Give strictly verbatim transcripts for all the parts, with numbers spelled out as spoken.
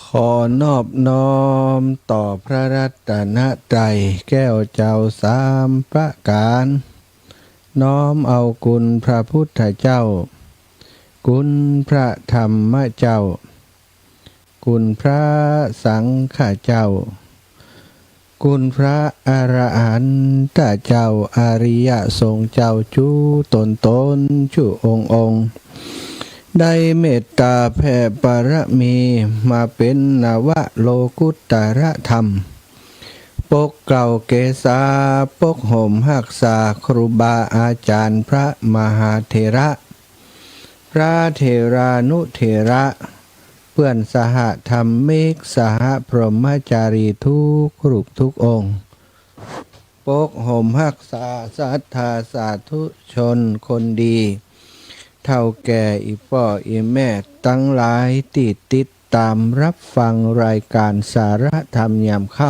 ขอนอบน้อมต่อพระรัตนตรัยแก้วเจ้าสามประก๋าน น้อมเอาคุณพระพุทธเจ้า คุณพระธรรมเจ้า คุณพระสังฆเจ้า คุณพระอรหันตเจ้า อริยสงฆ์เจ้า จุ๊ต๋นต๋น จุ๊องค์องค์ ได้เมตต๋าแผ่ปารมีมาเป๋นนวโลกุตตรธรรม ปกเกล้าเกษา ปกห่มฮักษาครูบาอาจ๋ารย์พระมหาเถระ พระเถรานุเถระ เปื้อนสหธรรมิก สหพรหมจารีทุกรูปทุกองค์ ปกห่มฮักษาศรัทธาสาธุชนคนดี เฒ่าแก่อี่ป้ออี่แม่ตังหลายตี้ติดต๋ามฮับฟังรายก๋านสาระธรรมยามค่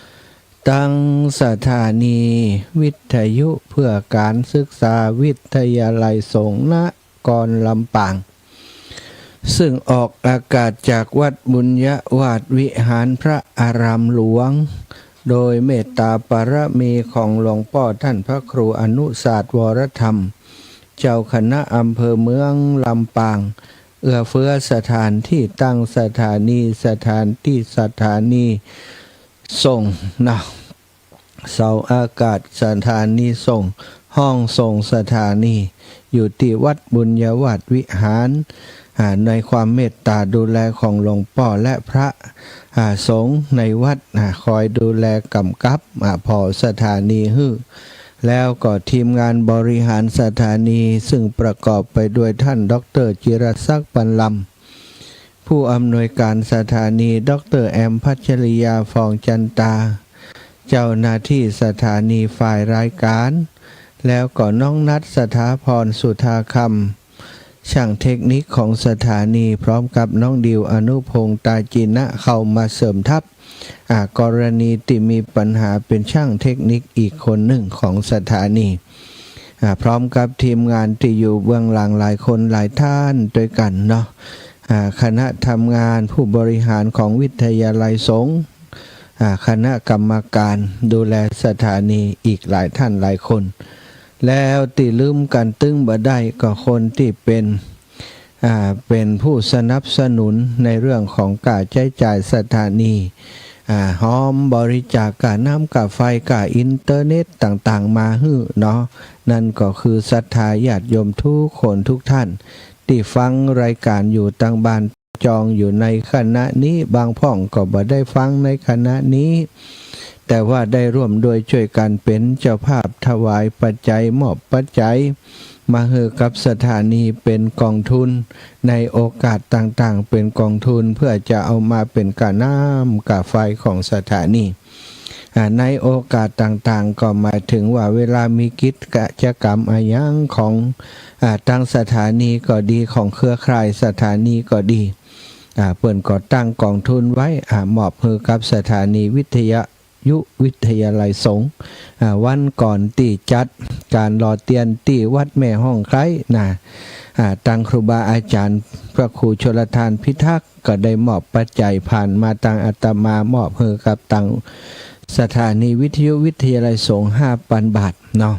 ำ ตังสถานีวิทยุเพื่อก๋านศึกษาวิทยาลัยสงฆ์นครลำปาง ซึ่งออกอากาศจากวัดบุญญวาสวิหารพระอารามหลวง โดยเมตต๋าปารมีของหลวงป้อต้านพระครูอนุศาสน์ วรธรรม เจ้าคณะอำเภอเมืองลำปาง เอื้อเฟื้อสถานตี้ตั้งสถานี สถานตี้สถานีส่งนะ เสาอากาศสถานีส่ง ห้องส่งสถานี อยู่ตี้วัดบุญญวาสวิหาร อ่า ในความเมตต๋าดูแลของหลวงป้อและพระ อ่า สงฆ์ในวัด อ่า คอยดูแลก๋ำกับ อ่า ผ่อสถานีหื้อ แล้วก็ทีมงานบริหารสถานี ซึ่งประกอบไปด้วยต้านด็อกเตอร์จิรศักดิ์ ปันลำ ผู้อำนวยการสถานี ด็อกเตอร์แอม พัชริยา ฟองจันตา เจ้าหน้าตี้สถานีฝ่ายรายก๋าน แล้วก็น้องนัท สถาพร สุธาคำ ช่างเทคนิคของสถานี พร้อมกับน้องดิว อนุพงษ์ ตาจินะ เข้ามาเสริมทัพ อ่า กรณีตี้มีปัญหาเป๋นช่างเทคนิคอีกคนนึ่งของสถานี อ่า พร้อมกับทีมงานตี้อยู่เบื้องหลังหลายคนหลายต้านตวยกั๋นเนาะ อ่า คณะทำงานผู้บริหารของวิทยาลัยสงฆ์ อ่า คณะกรรมการดูแลสถานีอีกหลายต้านหลายคน แล้วตี้ลืมกั๋นตึงบ่ได้ก็คนตี้เป๋น อ่า เป๋นผู้สนับสนุนในเรื่องของก้าใจ๊จ่ายสถานี อ่า ฮอมบริจาคก้าน้ำก้าไฟก้าอินเทอร์เน็ตต่างๆ มาหื้อเนาะ นั่นก็คือศรัทธาญาติโยมทุกคนทุกต้าน ตี้ฟังรายก๋านอยู่ตางบ้านจองอยู่ในขณะนี้ บางพ่องก็บ่ได้ฟังในขณะนี้ แต่ว่าได้ร่วมด้วยจ้วยกั๋นเป๋นเจ้าภาพถวายปัจจัย มอบปัจจัย มาหื้อกับสถานีเป๋นกองทุน ในโอกาสต่างๆ เป๋นกองทุนเพื่อจะเอามาเป๋นก้าน้ำก้าไฟของสถานี อ่า ในโอกาสต่างๆ ก็หมายถึงว่าเวลามีกิจกรรมอะหยังของ อ่า ตางสถานีก็ดี ของเครือข่ายสถานีก็ดี อ่า เปิ้นก็ตั้งกองทุนไว้ อ่า มอบหื้อกับสถานีวิทยา ยุวิทยาลัยสงฆ์ อ่า วันก่อนตี้จัดก๋านหล่อเตียนตี้วัดแม่ฮ่องไคร้นะ อ่า ตางครูบาอาจ๋ารย์พระครูชลทานพิทักษ์ก็ได้มอบปัจจัยผ่านมาตางอาตมามอบหื้อกับตางสถานีวิทยุวิทยาลัยสงฆ์ห้าปันบาทเนาะ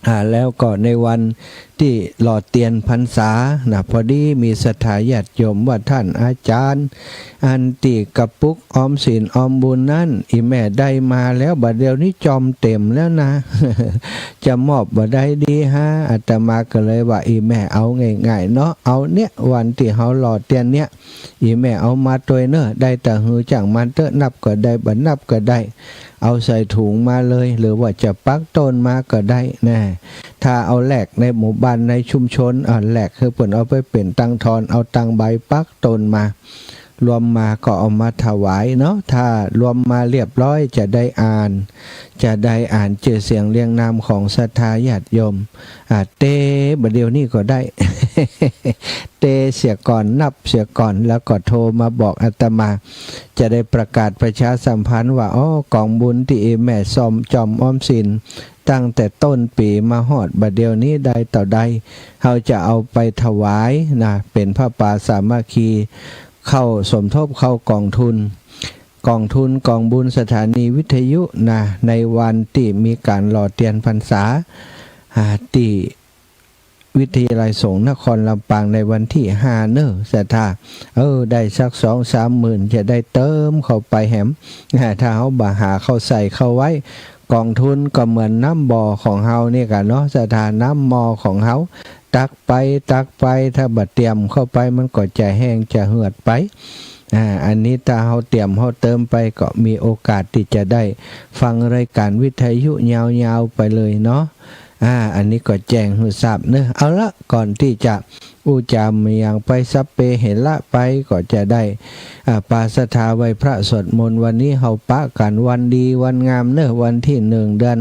อ่า แล้วก็ในวันตี้หล่อเตียนพรรษานะ พอดีมีศรัทธาญาติโยมว่าต้านอาจ๋ารย์ อันตี้กระปุกออมศีลออมบุญนั้น อี่แม่ได้มาแล้ว บ่าเดี่ยวนี้จอมเต๋มแล้วนะ จะมอบบ่ได้ดีฮะ อาตมาก็เลยว่า อี่แม่เอาง่ายๆ เนาะ เอาเนี่ย วันตี้เฮาหล่อเตียนเนี่ย อี่แม่เอามาตวยเน่อ ได้ตะหือจ้างมันเต๊อะ นับก็ได้ บ่นับก็ได้ เอาใส่ถุงมาเลย หรือว่าจะปักต้นมาก็ได้นะ ถ้าเอาแลกในหมู่บ้านในชุมชน อ่า แลกหื้อเปิ้นเอาไปเป๋นตังค์ทอน เอาตังค์ใบปักต้นมา รวมมาก็เอามาถวายเนาะ ถ้ารวมมาเรียบร้อยจะได้อ่าน จะได้อ่านจื้อเสียงเรียงนามของศรัทธาญาติโยม อ่า เต บ่าเดี่ยวนี้ก็ได้ เตเสียก่อน นับเสียก่อน แล้วก็โทรมาบอกอาตมา จะได้ประกาศประชาสัมพันธ์ว่า อ๋อ ก๋องบุญตี้อี่แม่ซ่อมจ่อมออมศีล ตั้งแต่ต้นปี๋มาฮอดบ่าเดี่ยวนี้ได้เต้าใด เฮาจะเอาไปถวายนะ เป๋นผ้าป่าสามัคคี เข้าสมทบเข้ากองทุน กองทุนกองบุญสถานีวิทยุนะ ในวันตี้มีก๋านหล่อเตียนพรรษา อ่า ตี้วิทยาลัยสงฆ์นครลำปางในวันตี้ห้าเน่อ ศรัทธา เออ ได้สักสองสามหมื่น จะได้เติมเข้าไปแหม อ่า ถ้าเฮาบ่หาเข้าใส่เข้าไว้ กองทุนก็เหมือนน้ำบ่อของเฮานี่กะเนาะ ศรัทธา น้ำมอของเฮา ตักไป ตักไป ถ้าบ่เตรียมเข้าไป มันก็จะแห้งจะเหือดไป อ่า อันนี้ถ้าเฮาเตรียมเฮาเติมไป ก็มีโอกาสตี้จะได้ฟังรายการวิทยุยาวๆ ไปเลยเนาะ อ่า อันนี้ก็แจ้งหื้อทราบเนาะ เอาละ ก่อนตี้จะอู้จ๋าหยังไป สัพเพเหระไป ก็จะได้ อ่า ปาศรัทธาไหว้พระสวดมนต์ วันนี้เฮาปะกั๋นวันดีวันงามเนาะ วันตี้หนึ่งเดือน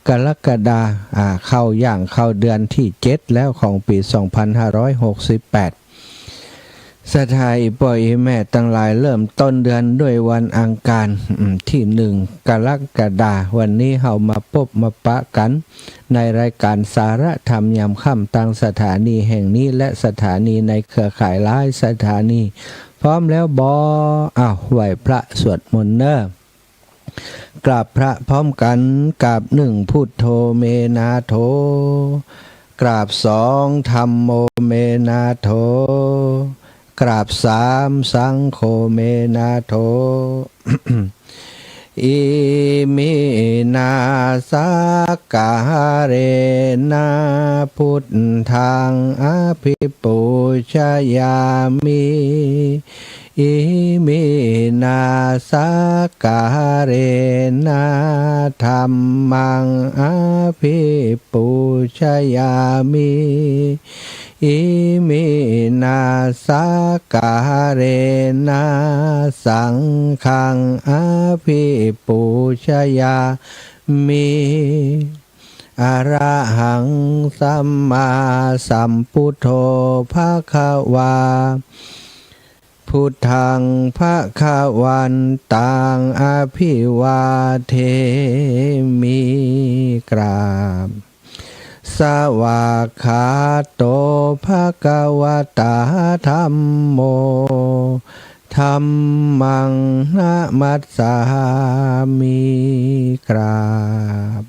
กรกฎา อ่า เข้าย่างเข้าเดือนตี้เจ็ดแล้วของปี๋สองพันห้าร้อยหกสิบแปด ศรัทธาอี่ป้ออี่แม่ตังหลาย เริ่มต้นเดือนด้วยวันอังคาร อืม ตี้หนึ่งกรกฎา วันนี้เฮามาปบมาปะกั๋น ในรายการสาระธรรมยามค่ำ ตางสถานีแห่งนี้ และสถานีในเครือข่ายหลายสถานี พร้อมแล้วบ่ อ้าว ไหว้พระสวดมนต์เนาะ กราบพระพร้อมกั๋น กราบหนึ่ง พุทโธ เม นา โถ กราบสอง ธัมโม เม นา โถ กราบสาม สังโฆ เม นา โถ อิมินา สักการะนะ พุทธัง อภิปูชยามิ อิมินา สักการะนะ ธัมมัง อภิปูชยามิ อิมินา สักการะนะ สังฆัง อภิปูชยามิ อะระหัง สัมมาสัมพุทโธ ภะคะวา พุทธัง ภะคะวันตัง อะภิวาเทมิ กราบ สวากขาโต ภะคะวะตา ธัมโม ธัมมัง นะมัสสามิ กราบ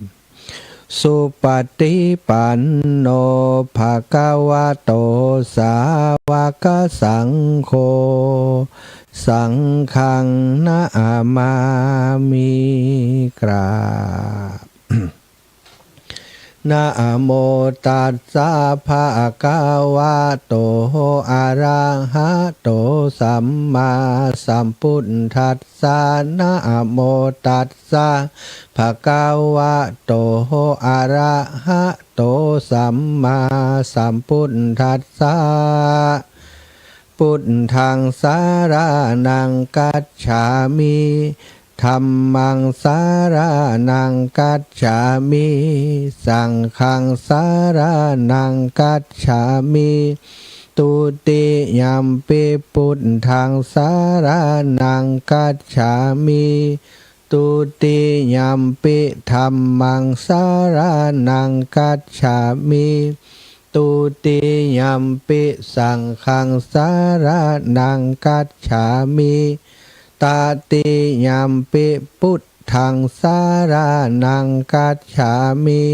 สุปะฏิปันโน ภะคะวะโต สาวกสังโฆ สังฆัง นะมามิ กราบ นะโมตัสสะ ภะคะวะโต อะระหะโต สัมมาสัมพุทธัสสะ นะโมตัสสะ ภะคะวะโต อะระหะโต สัมมาสัมพุทธัสสะ พุทธัง สะระณัง กัจฉามิ ธัมมัง สะระณัง กัจฉามิ สังฆัง สะระณัง กัจฉามิ ตุติยัมปิ พุทธัง สะระณัง กัจฉามิ ตุติยัมปิ ธัมมัง สะระณัง กัจฉามิ ตุติยัมปิ สังฆัง สะระณัง กัจฉามิ ตติยัมปิ พุทธัง สะระณัง กัจฉามิ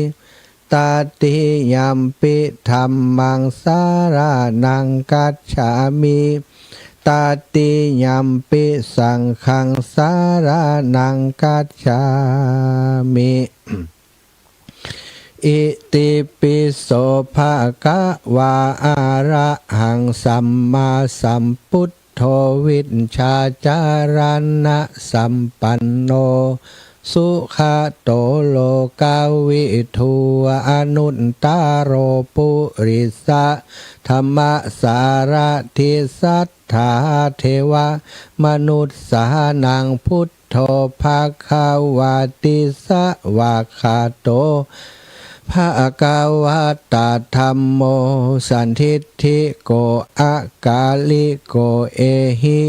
ตติยัมปิ ธัมมัง สะระณัง กัจฉามิ ตติยัมปิ สังฆัง สะระณัง กัจฉามิ อิติปิโส ภะคะวา อะระหัง สัมมาสัมพุทโธ วิชชาจารณะสัมปันโน สุขะโต โลกะวิทู อนุตตะโร ปุริสะธัมมะสารถิ สัทธาเทวะมนุสสานัง พุทโธ ภะคะวะติ สวากขาโต ภะคะวะตะ ธัมโม สันทิฏฐิโก อะกาลิโก เอหิ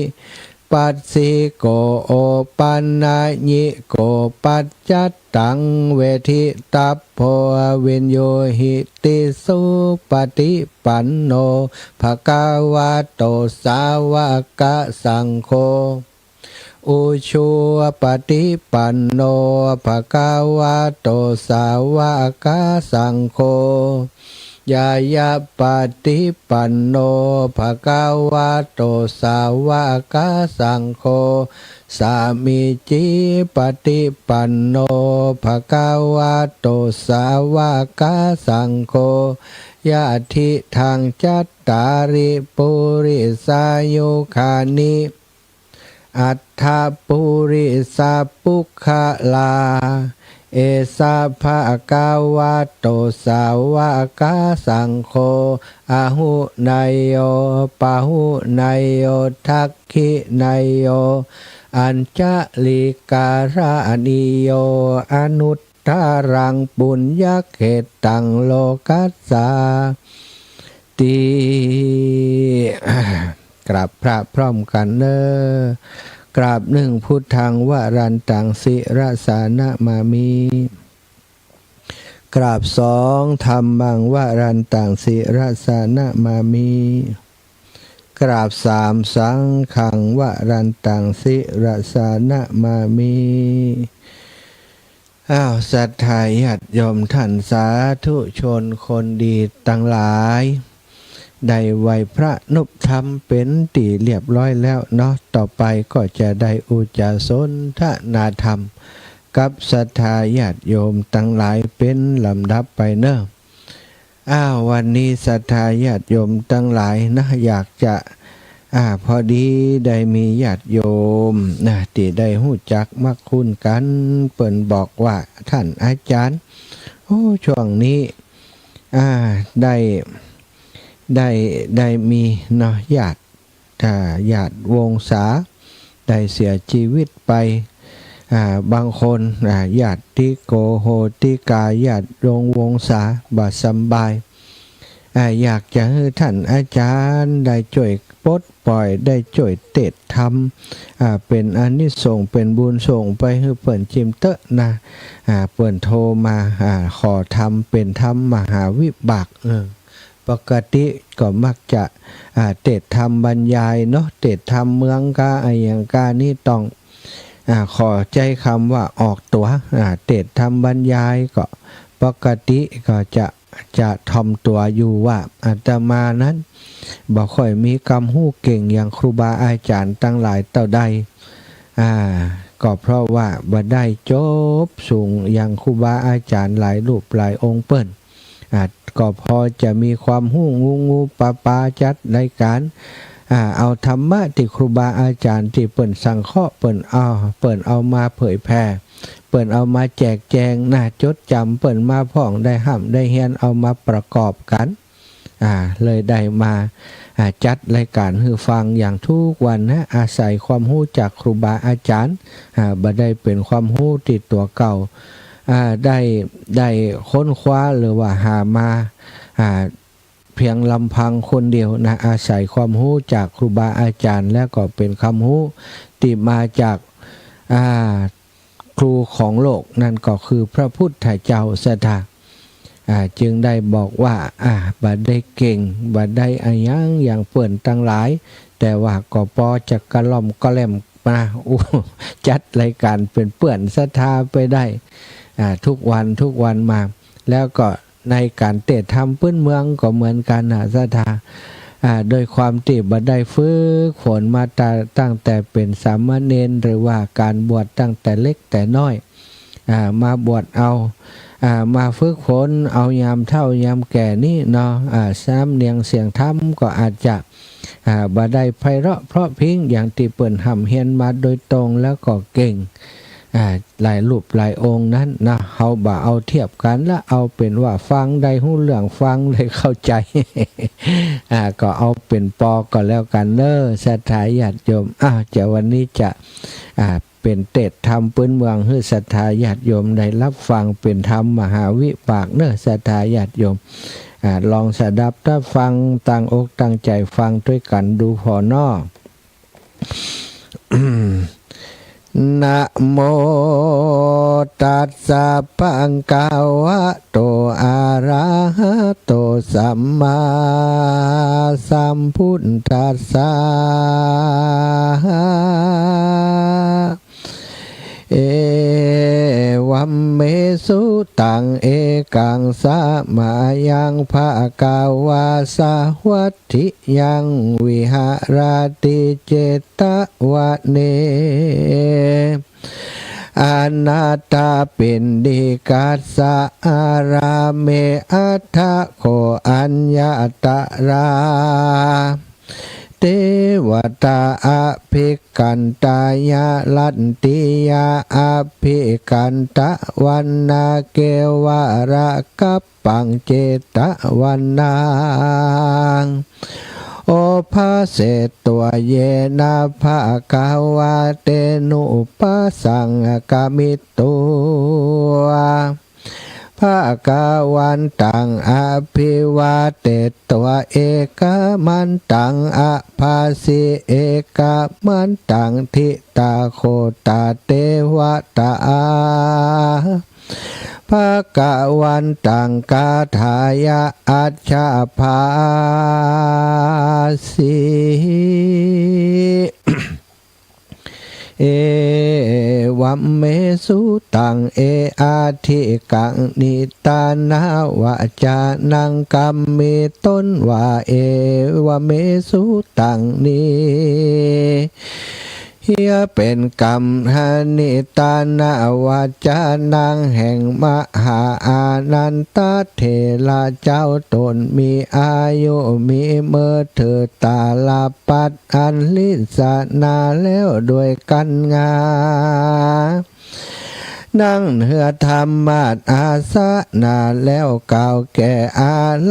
ปัสสิโก โอปันญิโก ปัจจัตตัง เวทิตัปโพ วิญญูหิติ สุปฏิปันโน ภะคะวะโต สาวกสังโฆ อุชุปฏิปันโน ภะคะวะโต สาวกสังโฆ ญาณปฏิปันโน ภะคะวะโต สาวกสังโฆ สามีจิปฏิปันโน ภะคะวะโต สาวกสังโฆ ญาทิทัง จัตตาริ ปุริสายุคานิ อัฏฐปุริสปุคคลา เอสะ ภะคะวะโต สาวกสังโฆ อาหุเนยโย ปาหุเนยโย ทักขิเนยโย อัญจลิการะณีโย อนุตตรัง ปุญญเขตตัง โลกัสสา ติ กราบพระพร้อมกั๋นเน่อ กราบหนึ่ง พุทธัง วรันตัง ศิรสา นะมามิ กราบสอง ธัมมัง วรันตัง ศิรสา นะมามิ กราบสาม สังฆัง วรันตัง ศิรสา นะมามิ อ้าว ศรัทธาญาติโยมท่านสาธุชนคนดีตังหลาย ได้ไหว้พระนบธรรมเป๋นตี้เรียบร้อยแล้วเนาะ ต่อไปก็จะได้อุจจาสนทนาธรรมกับศรัทธาญาติโยมตังหลายเป๋นลำดับไปเนาะ อ้าว วันนี้ศรัทธาญาติโยมตังหลายนะ อยากจะ อ่า พอดีได้มีญาติโยมนะ ตี้ได้ฮู้จักมักคุ้นกั๋น เปิ้นบอกว่า ท่านอาจารย์ โอ้ ช่วงนี้ อ่า ได้ ได้ ได้มีเนาะ ญาติ อ่า ญาติวงศา ได้เสียชีวิตไป อ่า บางคน อ่า ญาติโกโหติกา ญาติโยมวงศา บ่สำบาย อ่า อยากจะหื้อท่านอาจารย์ได้จ้วยปลดปล่อย ได้จ้วยเตสน์ธรรม อ่า เป๋นอานิสงส์ เป๋นบุญส่งไปหื้อเปิ้นจิมเต๊อะนะ อ่า เปิ้นโทรมา อ่า ขอธรรม เป๋นธรรมมหาวิบาก เออ ปกติก็มักจะ อ่า เตสน์ธรรมบรรยายเนาะ เตสน์ธรรมเมืองกาอะหยังกานี้ต้อง อ่า ขอใจ๊กำว่าออกตั๋ว อ่า เตสน์ธรรมบรรยายก็ปกติก็จะ จะถ่อมตั๋วอยู่ว่าอาตมานั้นบ่ค่อยมีกำฮู้เก่งอย่างครูบาอาจ๋ารย์ตังหลายเต้าใด อ่า ก็เพราะว่าบ่ได้จบสูงอย่างครูบาอาจ๋ารย์หลายรูปหลายองค์เปิ้น อ่า ก็พอจะมีความฮู้งูๆปาๆ จัดรายก๋าน อ่า เอาธรรมะตี้ครูบาอาจ๋ารย์ตี้เปิ้นสังเคราะห์ เปิ้นเอา เปิ้นเอามาเผยแผ่ เปิ้นเอามาแจกแจงนะ จดจ๋ำเปิ้นมาพ่อง ได้ฮ่ำได้เฮียน เอามาประกอบกั๋น อ่า เลยได้มา อ่า จัดรายก๋านหื้อฟังอย่างทุกวันนะ อาศัยความฮู้จากครูบาอาจ๋ารย์ อ่า บ่ได้เป๋นความฮู้ตี้ตั๋วเก่า อ่า ได้ ได้ค้นคว้าหรือว่าหามา อ่า เพียงลำพังคนเดียวนะ อาศัยความฮู้จากครูบาอาจ๋ารย์ แล้วก็เป๋นความฮู้ตี้มาจาก อ่า ครูของโลก นั่นก็คือพระพุทธเจ้าศรัทธา อ่า จึงได้บอกว่า อ่า บ่ได้เก่ง บ่ได้อะหยังอย่างเปิ้นตังหลาย แต่ว่าก็ปอจะกระล่อมกระแล่มมา อู้ จัดรายก๋านเป๋นเปื้อนศรัทธาไปได้ อ่า ทุกวันทุกวันมา แล้วก็ในก๋านเตสน์ธรรมปื๊นเมืองก็เหมือนกั๋นนะศรัทธา อ่า โดยความตี้บ่ได้ฝึกฝนมาตะ ตั้งแต่เป๋นสามเณร หรือว่าก๋านบวชตั้งแต่เล็กแต่น้อย อ่า มาบวชเอา อ่า มาฝึกฝนเอายามเฒ่ายามแก่นี้เนาะ อ่า สำเนียงเสียงธรรมก็อาจจะ อ่า บ่ได้ไพเราะเพราะพริ้งอย่างตี้เปิ้นฮ่ำเฮียนมาโดยตรงแล้วก็เก่ง อ่า หลายรูปหลายองค์นั้นนะ เฮาบ่เอาเทียบกั๋นละ เอาเป๋นว่าฟังได้ฮู้เรื่อง ฟังได้เข้าใจ๋ อ่า ก็เอาเป๋นปอก็แล้วกั๋นเน่อ ศรัทธาญาติโยม อ้าว จะวันนี้จะ อ่า เป๋นเตสน์ธรรมปื๊นเมืองหื้อศรัทธาญาติโยมได้ฮับฟัง เป๋นธรรมมหาวิบากเน่อ ศรัทธาญาติโยม อ่า ลองสดับตับฟัง ตั้งอกตั้งใจ๋ฟังตวยกั๋นดูผ่อเนาะ นะโมตัสสะ ภะคะวะโต อะระหะโต สัมมาสัมพุทธัสสะ เอวัมเม สุตัง เอกัง สะมะยัง ภะคะวา สะวัตถิยัง วิหะระติ เจตวะเน อะนะถะปิณฑิกัสสะ อารามเม อัฏฐะโข อัญญะตะรา เตวะตา อะภิกขันทายะ รัตติยา อะภิกขันทะวัณณา เกวะระกัปปัง เจตวะนัง โอภะเสตัว เยนะ ภะคะวา เตนุปัสสังฆะมิตตัง ภะคะวันตัง อะภิวาเทตัว เอกะมันตัง อะภาสิ เอกะมันตัง ทิตาโขตา เตวะตา ภะคะวันตัง กาถายะ อัจฉาภาสิ เอวัมเม สุตัง เออะทิกัง นิทานะวัจจานัง กัมมิตตัง วา เอวะเม สุตัง นี้ เฮียเป๋นกำ หะ นิทานะวัจจานัง แห่งมหาอานันทะเถระเจ้า ต๋นมีอายุ มีเมอเถิด ตาลปัตร อันลิสนาแล้ว โดยกัณฑ์งา นั่งเฮือธรรมาสน์อาสนะ แล้วกล่าวแก่อ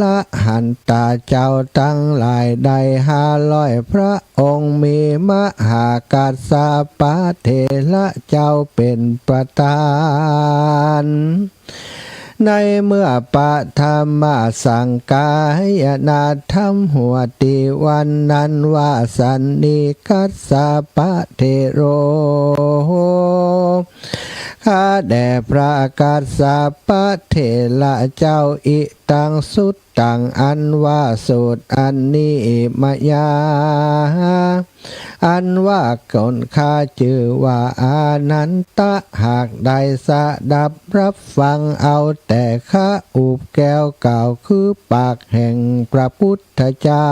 ระหันตาเจ้าตังหลาย ได้ห้าร้อยพระองค์ มีมหากัสสปะเถระเจ้าเป๋นประธาน ในเมื่อปฐมสังกายนาธรรมหัวตี้วันนั้นว่า สันนิกัสสปะเถโร ข้าแด่พระกัสสปะเถระเจ้า อิตังสุตตัง อันว่าสูตรอันนี้ มะยา อันว่าต๋นข้าจื้อว่าอานันทะ หากได้สดับรับฟังเอา แต่ข้าอุบแก้วกล่าวคือปากแห่งพระพุทธเจ้า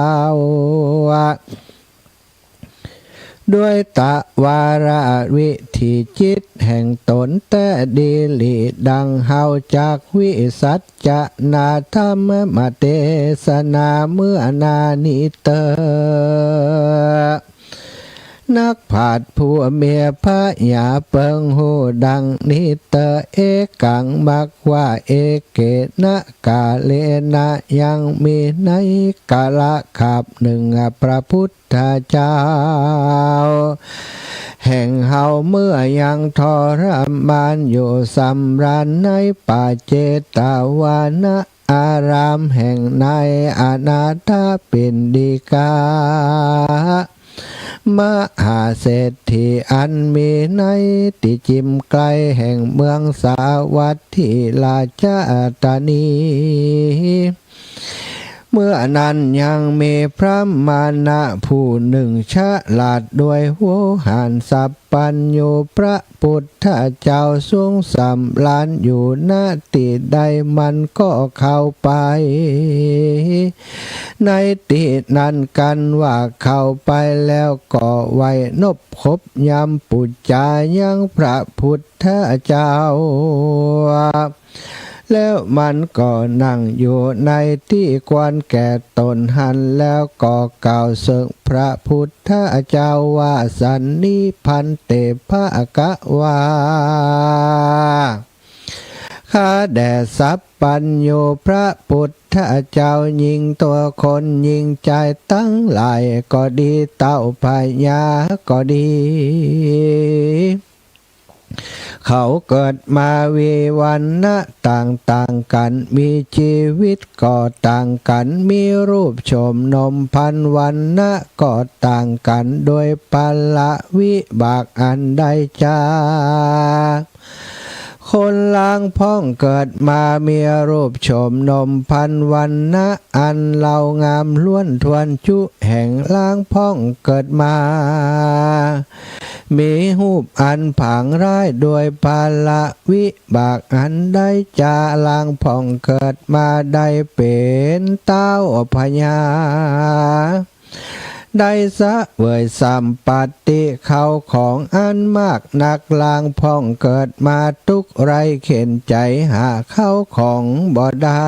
ด้วยตะวาระวิธีจิตแห่งต๋นแต๊ดีหลี ดังเฮาจักวิสัชนาธรรมมาเตสนาเมื่อนานี้เตอ นักปราชญ์ผู้มีผญาเปิงฮู้ดังนี้เตอ เอกัง มักว่า เอเกนะ กาเลนะ ยังมีในกาละคาบหนึ่ง พระพุทธเจ้าแห่งเฮาเมื่อยังทรมานอยู่สำราญในป่าเจตวนะ อารามแห่งนายอนาถปิณฑิกะ มหาเศรษฐีอันมีในตี้จิมไกลแห่งเมืองสาวัตถีราชธานี เมื่อนั้นยังมีพราหมณะผู้หนึ่งฉลาดด้วยโวหารสัพพัญญู พระพุทธเจ้าทรงสำราญอยู่ ณ ตี้ใดมันก็เข้าไปในตี้นั้น กันว่าเข้าไปแล้วก็ไหว้นบขบยำปู๋จายังพระพุทธเจ้า แล้วมันก็นั่งอยู่ในตี้ควรแก่ต๋นหั้น แล้วก็กล่าวเสิงพระพุทธเจ้าว่า สันนิพันเต ภะคะวา ข้าแด่สัพพัญญูพระพุทธเจ้า ญิงตัวคนญิงจายตังหลายก็ดี เต้าพญาก็ดี เขาเกิดมามีวรรณะต่างๆ กั๋น มีจีวิตก็ต่างกั๋น มีรูปโฉมนมพรรณวรรณะก็ต่างกั๋น โดยผละวิบากอันใดจา คนลางพ่องเกิดมามีรูปโฉมนมพรรณวรรณะอันเลางามล้วนถ้วนจุแห่ง ลางพ่องเกิดมา มีฮูปอันผางร้าย โดยผละวิบากอันใดจา ลางพ่องเกิดมาได้เป๋นต๊าวพญา ได้เสวยสัมปัตติเข้าของอันมากนัก ลางพ่องเกิดมาตุ๊กข์ใร้เข็ญใจ๋ หาเข้าของบ่ได้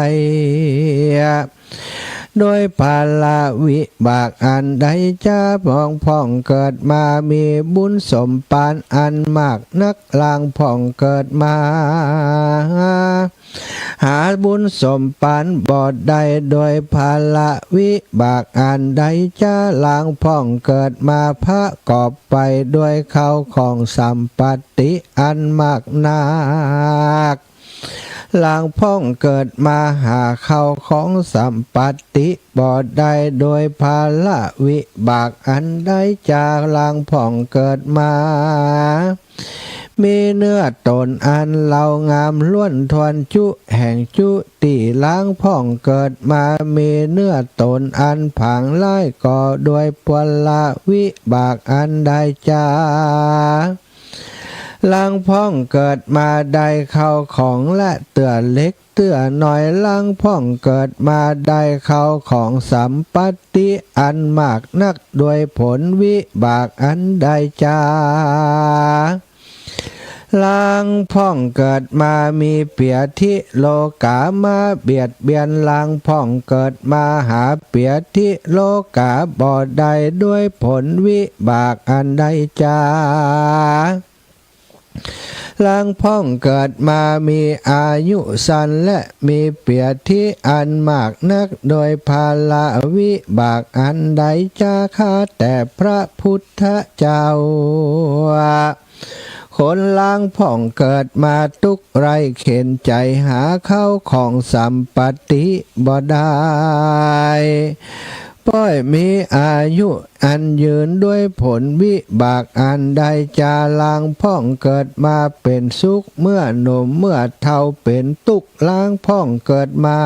โดยผละวิบากอันใดจา ลางพ่องเกิดมามีบุญสมปานอันมากนัก ลางพ่องเกิดมา หาบุญสมปานบ่ได้ โดยผละวิบากอันใดจา ลางพ่องเกิดมาประกอบไปด้วยเข้าของสัมปัตติอันมากนัก ลางพ่องเกิดมาหาเข้าของสัมปัตติบ่ได้ โดยผละวิบากอันใดจา ลางพ่องเกิดมา มีเนื้อตนอันเลางามล้วนถ้วนจุแห่ง จุติลางพ่องเกิดมา มีเนื้อตนอันผางร้ายก็ โดยผละวิบากอันใดจา ลางพ่องเกิดมาได้เข้าของและเตื้อเล็กเตื้อน้อย ลางพ่องเกิดมาได้เข้าของสัมปัตติอันมากนัก โดยผลวิบากอันใดจา ลางพ่องเกิดมามีเปียธิโลก๋ามาเบียดเบียน ลางพ่องเกิดมาหาเปียธิโลก๋าบ่ได้ โดยผลวิบากอันใดจา ลางพ่องเกิดมามีอายุสั้นและมีเปียธิอันมากนัก โดยผละวิบากอันใดจา ข้าแต่พระพุทธเจ้า คนลางพ่องเกิดมาตุ๊กข์ใร้เข็ญใจ๋ หาเข้าของสัมปัตติบ่ได้ ป้อยมีอายุอันยืน โดยผลวิบากอันใดจา ลางพ่องเกิดมาเป๋นสุข เมื่อหนุ่มเมื่อเฒ่าเป๋นตุ๊กข์ ลางพ่องเกิดมา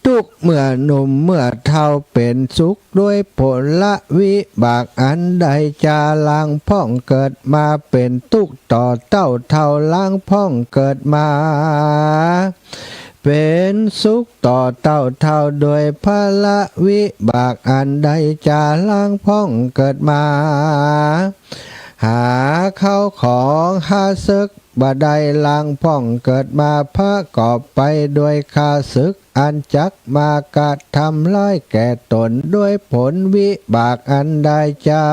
ตุ๊กข์เมื่อหนุ่มเมื่อเฒ่าเป๋นสุข โดยผละวิบากอันใดจา ลางพ่องเกิดมาเป๋นตุ๊กข์ต่อเต้าเฒ่า ลางพ่องเกิดมาเป๋นสุขต่อเต้าเฒ่า โดยผละวิบากอันใดจา ลางพ่องเกิดมา หาเข้าของหาเสิกบ่ได้ ลางพ่องเกิดมาประกอบไปด้วยข้าศึก อันจักมากระทำร้ายแก่ตน โดยผลวิบากอันใดจา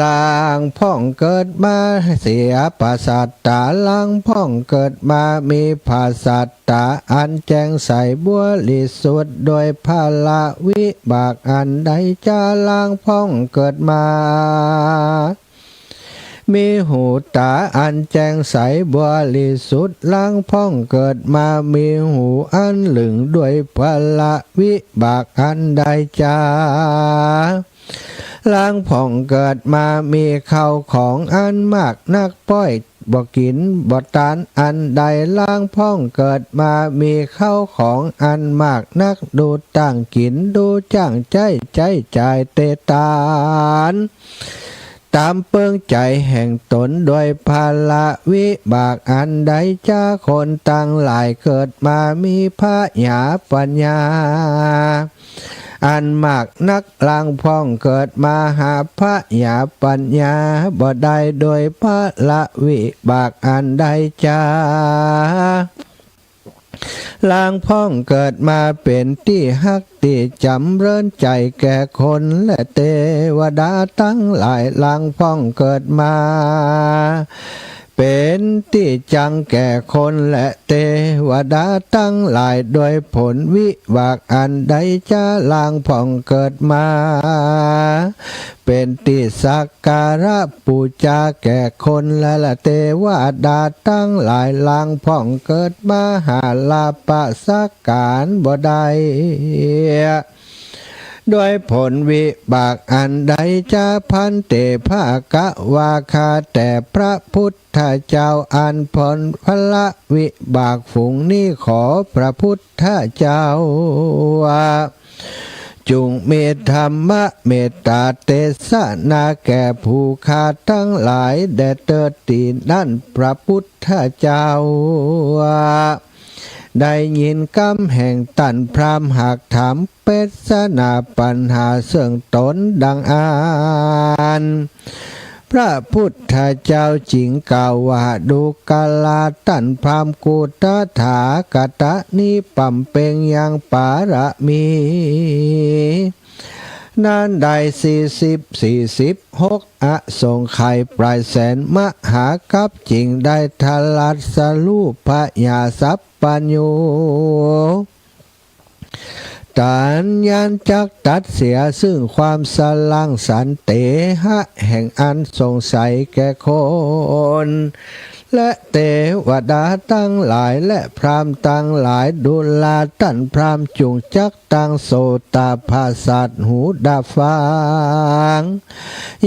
ลางพ่องเกิดมาเสียผสาตา ลางพ่องเกิดมามีผสาตาอันแจ้งใสบริสุทธิ์ โดยผละวิบากอันใดจา ลางพ่องเกิดมา มีหูต๋าอันแจ้งใสบริสุทธิ์ ลางพ่องเกิดมามีหูอันลึ่ง ด้วยผละวิบากอันใดจา ลางพ่องเกิดมามีเข้าของอันมากนัก ป้อยบ่กิ๋นบ่ตานอันใด ลางพ่องเกิดมามีเข้าของอันมากนัก ดูต้างกิ๋นดูจ้างใจ๊ ใจ๊จ่ายเตตาน ต๋ามเปิ้งใจ๋แห่งต๋น โดยผละวิบากอันใดจา คนตังหลายเกิดมามีผญาปัญญาอันมากนัก ลางพ่องเกิดมาหาผญาปัญญาบ่ได้ โดยผละวิบากอันใดจา ลางพ่องเกิดมาเป๋นตี้ฮักตี้จ๋ำเริญใจ๋แก่คนและเตวดาตังหลาย ลางพ่องเกิดมา เป๋นตี้จังแก่คนและเตวดาตังหลาย โดยผลวิบากอันใดจะหลางพ่องเกิดมา เป๋นตี้สักการะปู๋จาแก่คนและเตวดาตังหลาย หลางพ่องเกิดมาหาลาปะสักก๋านบ่ได้ โดยผลวิบากอันใดจะ ภันเต ภะคะวา ข้าแต่พระพุทธเจ้า อันผลพละวิบากฝูงนี้ ขอพระพุทธเจ้า จุ่งมีธรรมะเมตตาเตสนาแก่ผู้ข้าตังหลายแด่เตอ ตี้นั้นพระพุทธเจ้า ได้ยินกำแห่งต้านพราหมณ์หากถามเปสนาปัญหาเซิ่งต๋นดังอั้น พระพุทธเจ้าจึงกล่าวว่า ดูกราต้านพราหมณ์ กุตถาคตะนี้ปำเป็งยังปารมี นั้นได้สี่สิบ สี่สิบหก อสงไขยปลายแสนมหากัป จึงได้ตรัสรู้ผญาสัพพัญญู ตัญญาณจักตัดเสียซึ่งความสลางสันเตหะแห่งอันสงสัยแก่คน และเตวดาตังหลายและพราหมณ์ตังหลาย ดูราต้านพราหมณ์จุ่งจักตั้งโสตปาสาท หูดับฟัง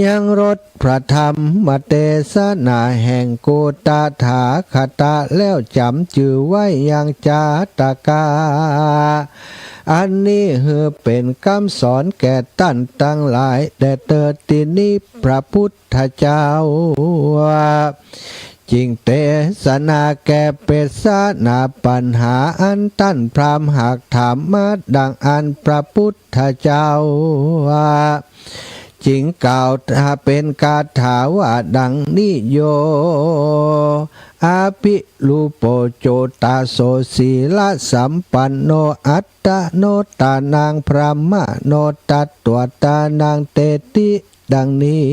ยังรสพระธรรมเตสนาแห่งกุตถาคตะ แล้วจ๋ำจื้อไว้ยังจาตกะ อันนี้หื้อเป๋นกำสอนแก่ต้านตังหลายแด่เตอ ตี้นี้พระพุทธเจ้า จึงเตสนาแก้เปสนาปัญหาอันต้านพราหมณ์หากถามมาดังอั้น พระพุทธเจ้า จึงกล่าวเป๋นคาถาว่าดังนี้ โย อภิรูโป โจตาโส สีลสัมปันโน อัตตโนตานัง พรหมโน ตัตวตานัง เตติ ดังนี้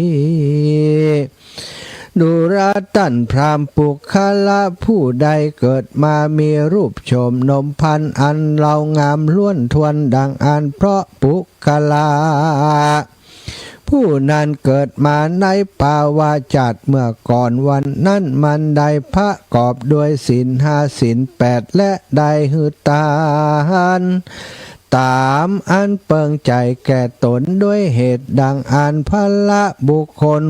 ดูราต้านพราหมณ์ ปุคคละผู้ใดเกิดมามีรูปโฉมนมพรรณอันเลางามล้วนถ้วนดังอั้น เพราะปุคคละ ผู้นั้นเกิดมาในปวชาติเมื่อก่อนวันนั้น มันได้ประกอบด้วยศีลห้า ศีลแปด และได้หื้อตาน ต๋ามอันเปิงใจ๋แก่ต๋นด้วยเหตุดังอั้น พละบุคคล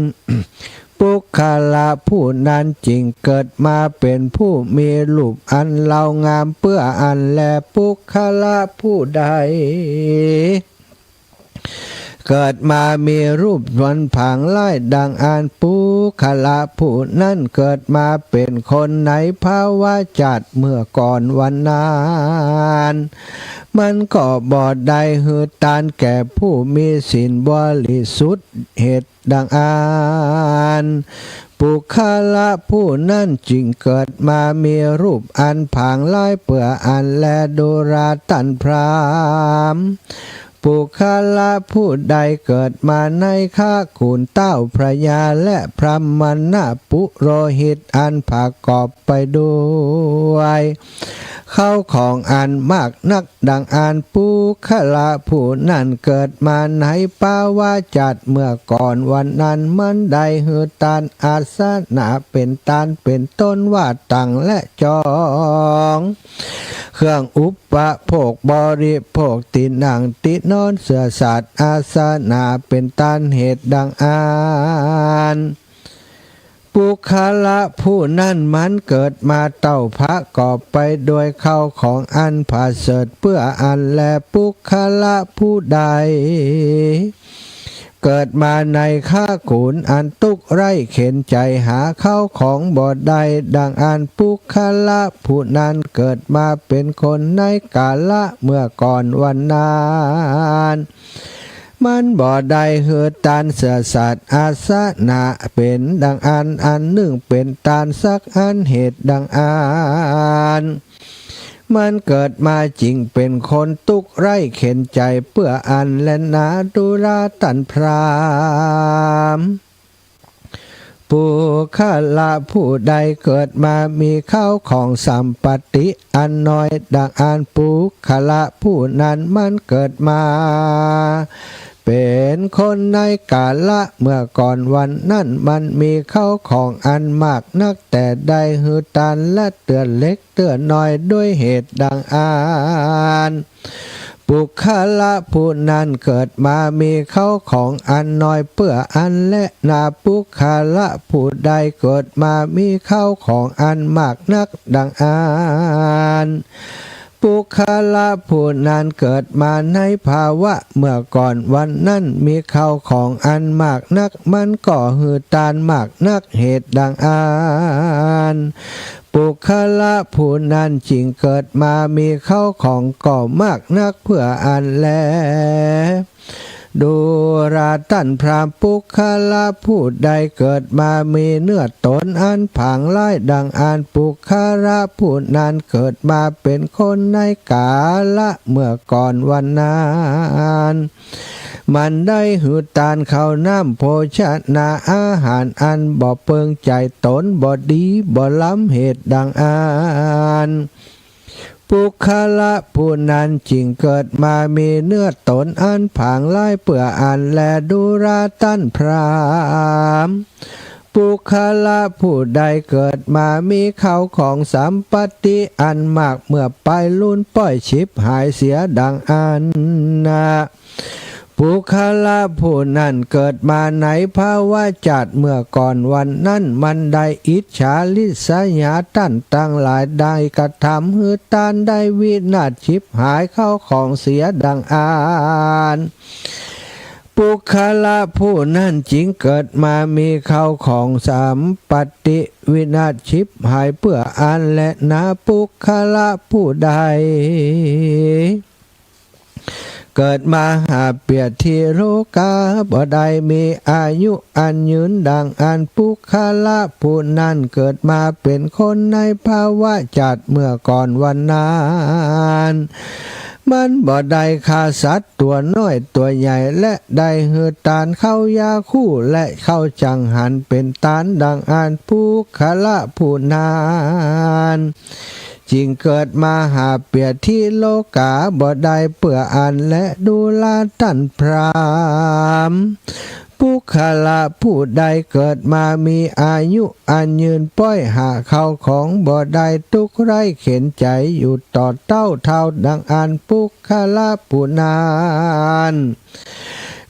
ปุคคละผู้นั้นจึงเกิดมาเป๋นผู้มีรูปอันเลางามเปื้ออั้นแล ปุคคละผู้ใด เกิดมามีรูปทวนผางร้ายดังอั้น ปุคคละผู้นั้นเกิดมาเป๋นคนในปวชาติเมื่อก่อนวันนั้น มันก็บ่ได้หื้อตานแก่ผู้มีศีลบริสุทธิ์เหตุดังอั้น ปุคคละผู้นั้นจึงเกิดมามีรูปอันผางร้ายเปื้ออั้นแล ดูราต้านพราหมณ์ ปุคคละผู้ใดเกิดมาในคกุลเต้าพญาและพราหมณปุโรหิตอันประกอบไปด้วยข้าวของอันมากนักดังอั้น ปุคคละผู้นั้นเกิดมาในปวชาติเมื่อก่อนวันนั้น มันได้หื้อตานอาสนะเป๋นตานเป๋นต้นว่าตั๋งและจอง เครื่องอุปโภคบริโภค ตี้นั่งตี้นอน เสื่อสัตว์ อาสนะเป๋นตานเหตุดังอั้น ปุคคละผู้นั้นมันเกิดมาเต้าประกอบไปด้วยข้าวของอันประเสริฐเปื้ออั้นแล ปุคคละผู้ใด เกิดมาในคกุลอันตุ๊กข์ไร้เข็ญใจ๋หาข้าวของบ่ได้ดังอั้น ปุคคละผู้นั้นเกิดมาเป๋นคนในกาละเมื่อก่อนวันนั้น มันบ่ได้หื้อตานเสื่อสัตว์อาสนะเป๋นดังอั้นอันนึ่งเป๋นตานสักอั้นเหตุดังอั้น มันเกิดมาจึงเป๋นคนตุ๊กข์ไร้เข็ญใจ๋เปื้ออั้นแลนา ดูราต้านพราหมณ์ ปุคคละผู้ใดเกิดมามีเข้าของสัมปติอันน้อยดังอั้น ปุคคละผู้นั้นมันเกิดมาเป๋นคนในกาละเมื่อก่อนวันนั้น มันมีเข้าของอันมากนัก แต่ได้หื้อตานละเตื้อเล็กเตื้อน้อยด้วยเหตุดังอั้น ปุคคละผู้นั้นเกิดมามีเข้าของอันน้อยเปื้ออันแล นาปุคคละผู้ใดเกิดมามีเข้าของอันมากนักดังอั้น ปุคคละผู้นั้นเกิดมาในภาวะเมื่อก่อนวันนั้นมีเข้าของอันมากนัก มันก็หื้อตานมากนักเหตุดังอั้น ปุคคละผู้นั้นจึงเกิดมามีเข้าของก็มากนักเปื้ออันแล ดูราต้านพราหมณ์ ปุคคละผู้ใดเกิดมามีเนื้อตนอันผางร้ายดังอั้น ปุคคละผู้นั้นเกิดมาเป๋นคนในกาละเมื่อก่อนวันนั้น มันได้หื้อตานข้าวน้ำโภชนาอาหารอันบ่เปิงใจ๋ต๋น บ่ดีบ่ล้ำเหตุดังอั้น ปุคคละผู้นั้นจึงเกิดมามีเนื้อตนอันผางร้ายเปื้ออันแล ดูราต้านพราหมณ์ ปุคคละผู้ใดเกิดมามีเข้าของสัมปติอันมาก เมื่อไปลูนป้อยฉิบหายเสียดังอั้นนา ปุคคละผู้นั้นเกิดมาในภาวะจาติเมื่อก่อนวันนั้น มันได้อิจฉาริษยาต้านตังหลาย ได้กระทำหื้อตานได้วินาศฉิบหายเข้าของเสียดังอั้น ปุคคละผู้นั้นจึงเกิดมามีเข้าของสัมปติวินาศฉิบหายเปื้ออันแล นาปุคคละผู้ใด เกิดมาหาเปียรติโลก๋าบ่ได้มีอายุอันยืนดังอั้น ปุคคละผู้นั้นเกิดมาเป๋นคนในภาวะจาติเมื่อก่อนวันนั้น มันบ่ได้ฆ่าสัตว์ตั๋วน้อยตั๋วใหญ่ และได้หื้อตานข้าวยาคูและข้าวจังหันเป๋นตานดังอั้น ปุคคละผู้นั้น จึงเกิดมาหาเปียรติโลก๋าบ่ได้เปื้ออันแล ดูราต้านพราหมณ์ ปุคคละผู้ใดเกิดมามีอายุอันยืน ป้อยหาเข้าของบ่ได้ ตุ๊กข์ไร้เข็ญใจ๋อยู่ต่อเต้าเฒ่าดังอั้น ปุคคละผู้นั้น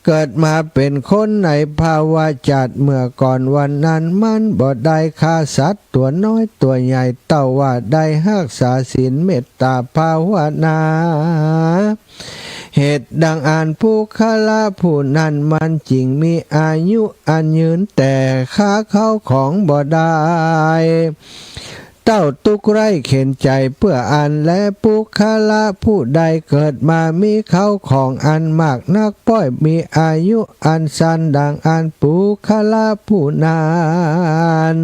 เกิดมาเป๋นคนในภาวะจาติเมื่อก่อนวันนั้น มันบ่ได้ฆ่าสัตว์ตั๋วน้อยตั๋วใหญ่ เต้าว่าได้ฮักษาศีลเมตตาภาวนา เหตุดังอั้น ปุคคละผู้นั้นมันจึงมีอายุอันยืน แต่ฆ่าเข้าของบ่ได้ เต้าตุ๊กข์ไร้เข็ญใจ๋เปื้ออันแล ปุคคละผู้ใดเกิดมามีเข้าของอันมากนัก ป้อยมีอายุอันสั้นดังอั้น ปุคคละผู้นั้น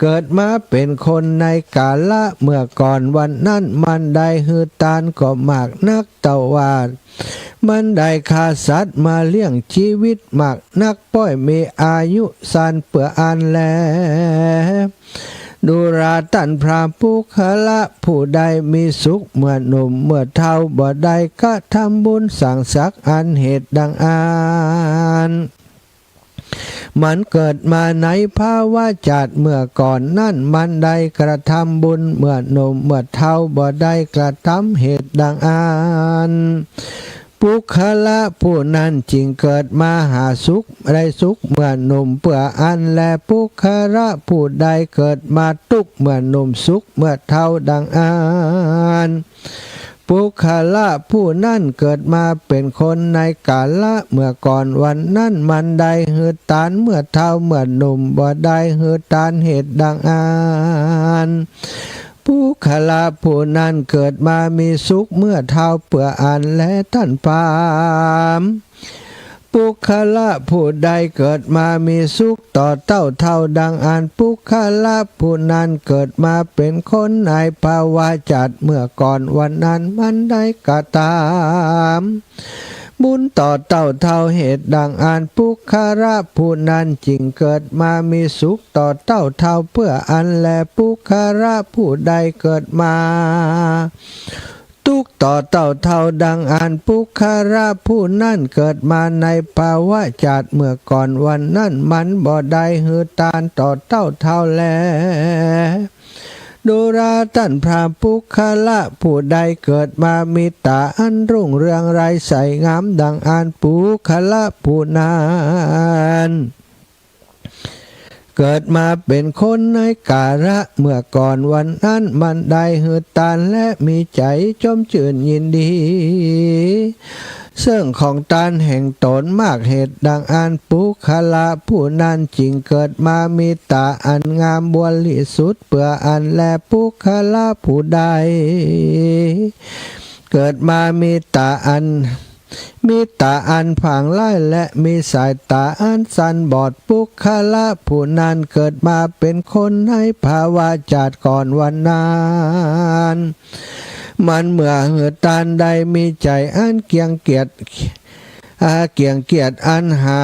เกิดมาเป๋นคนในกาละเมื่อก่อนวันนั้น มันได้หื้อตานก็มากนัก เต้าว่า มันได้ฆ่าสัตว์มาเลี้ยงจีวิตมากนัก ป้อยมีอายุสั้นเปื้ออันแล ดูราต้านพราหมณ์ ปุคคละผู้ใดมีสุขเมื่อหนุ่มเมื่อเฒ่า บ่ได้กระทำบุญสังสรรค์อันเหตุดังอั้น มันเกิดมาในภาวะจาติเมื่อก่อนนั้น มันได้กระทำบุญเมื่อหนุ่มเมื่อเฒ่า บ่ได้กระทำเหตุดังอั้น ปุคคละผู้นั้นจึงเกิดมาหาสุขได้สุขเมื่อหนุ่มเปื้ออันแล ปุคคละผู้ใดเกิดมาตุ๊กข์เมื่อหนุ่มสุขเมื่อเฒ่าดังอั้น ปุคคละผู้นั้นเกิดมาเป๋นคนในกาละเมื่อก่อนวันนั้น มันได้หื้อตานเมื่อเฒ่าเมื่อหนุ่ม บ่ได้หื้อตานเหตุดังอั้น ปุคคละผู้นั้นเกิดมามีสุขเมื่อเฒ่าเปื้ออันแล ต้านพราหมณ์ ปุคคละผู้ใดเกิดมามีสุขต่อเต้าเฒ่าดังอั้น ปุคคละผู้นั้นเกิดมาเป๋นคนในภาวะจาติเมื่อก่อนวันนั้น มันได้กระทำ บุญต่อเต้าเฒ่า เหตุดังอันปุคคละผู้นั้นจึงเกิดมามีสุขต่อเต้าเฒ่า เปื้ออั้นแลปุคคละผู้ใดเกิดมา ตุ๊กข์ต่อเต้าเฒ่า ดังอันปุคคละผู้นั้นเกิดมาในภวชาติเมื่อก่อนวันนั้น มันบ่ได้หื้อตานต่อเต้าเฒ่าแล ดูราต้านพราหมณ์ ปุคคละผู้ใดเกิดมามีต๋าอันรุ่งเรืองไร้ใสงาม ดังอันปุคคละผู้นั้น เกิดมาเป๋นคนในกาละเมื่อก่อนวันนั้น มันได้หื้อตานและมีใจ๋จมจื้นยินดี เซิ่งของตานแห่งต๋นมาก เหตุดังอันปุคคละผู้นั้นจึงเกิดมามีต๋าอันงามบริสุทธิ์ เปื้ออั้นแลปุคคละผู้ใด เกิดมามีต๋าอัน มีต๋าอันผางไร้และมีสายต๋าอันสันบอด ปุคคละผู้นั้นเกิดมาเป๋นคนในภวชาติก่อนวันนั้น มันเมื่อหื้อตานได้มีใจ๋อันเกียจเกียจ อา เกียจเกียจอันหา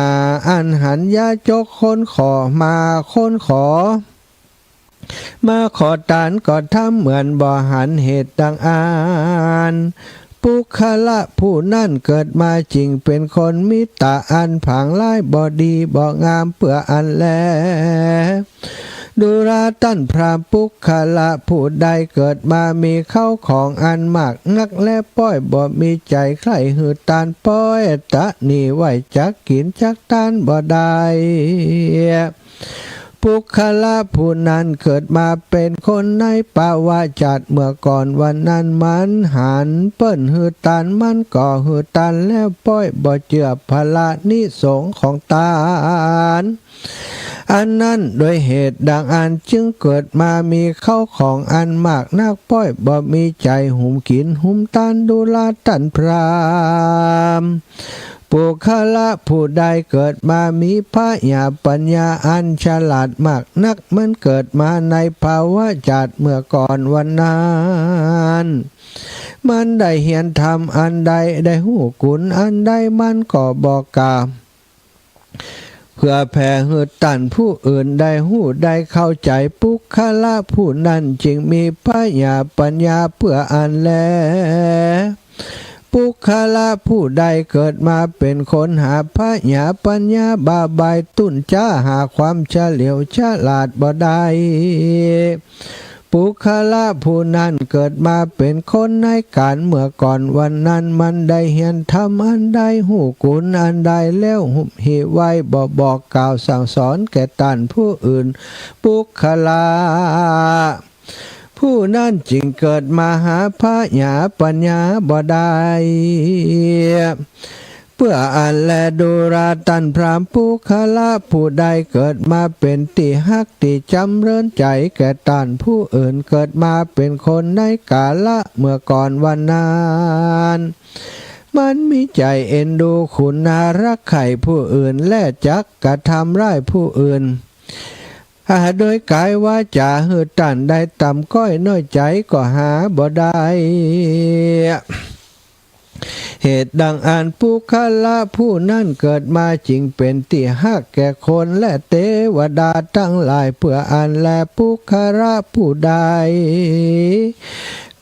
อันหันยาจกคนขอมา คนขอ มาขอตานก็ทำเหมือนบ่หัน เหตุดังอัน ปุคคละผู้นั้นเกิดมาจึงเป๋นคนมีต๋าอันผางไร้บ่ดีบ่งาม เปื้ออั้นแล ดูราต้านพราหมณ์ ปุคคละผู้ใดเกิดมามีเข้าของอันมากนัก และป้อยบ่มีใจ๋ใคร่หื้อตาน ป้อยตะหนี่ไว้จักกิ๋นจักตานบ่ได้ ปุคคละผู้นั้นเกิดมาเป๋นคนในภวชาติเมื่อก่อนวันนั้น มันหันเปิ้นหื้อตาน มันก็หื้อตานแล้ว ป้อยบ่เจื้อพลานิสงส์ของตานอันนั้น ด้วยเหตุดังอันจึงเกิดมามีเข้าของอันมากนัก ป้อยบ่มีใจ๋หุมกิ๋นหุมตาน ดูราต้านพราหมณ์ ปุคคละผู้ใดเกิดมามีผญาปัญญาอันฉลาดมากนัก มันเกิดมาในภวชาติเมื่อก่อนวันนั้น มันได้เฮียนธรรมอันใด ได้ฮู้กุณอันใด มันก็บอกกล่าว เพื่อแผ่หื้อต้านผู้อื่นได้ฮู้ได้เข้าใจ๋ ปุคคละผู้นั้นจึงมีผญาปัญญา เปื้ออั้นแล ปุคคละผู้ใดเกิดมาเป๋นคนหาผญาปัญญาบ่าใบ่ ตุ้นจ๊าหาความเฉลียวฉลาดบ่ได้ ปุคคละผู้นั้นเกิดมาเป๋นคนในกาลเมื่อก่อนวันนั้น มันได้เฮียนธรรมอันใด ฮู้กุณอันใดแล้ว หุบหิไว้บ่บอกกล่าวสั่งสอนแก่ต้านผู้อื่น ปุคคละ ผู้นั้นจึงเกิดมาหาผญาปัญญาบ่ได้ เปื้ออั้นแล ดูราต้านพราหมณ์ ปุคคละผู้ใดเกิดมาเป๋นตี้ฮักตี้จ๋ำเริญใจ๋แก่ต้านผู้อื่น เกิดมาเป๋นคนในกาละเมื่อก่อนวันนั้น มันมีใจ๋เอ็นดูคุณนารักใคร่ผู้อื่น และจักกระทำร้ายผู้อื่น อา โดยก๋ายวาจ๋าหื้อต้านได้ต่ำก้อยน้อยใจ๋ก็หาบ่ได้ เหตุดังอั้นปุคคละผู้นั้นเกิดมาจึงเป๋นตี้ฮักแก่คนและเตวดาตังหลาย เปื้ออั้นแลปุคคละผู้ใด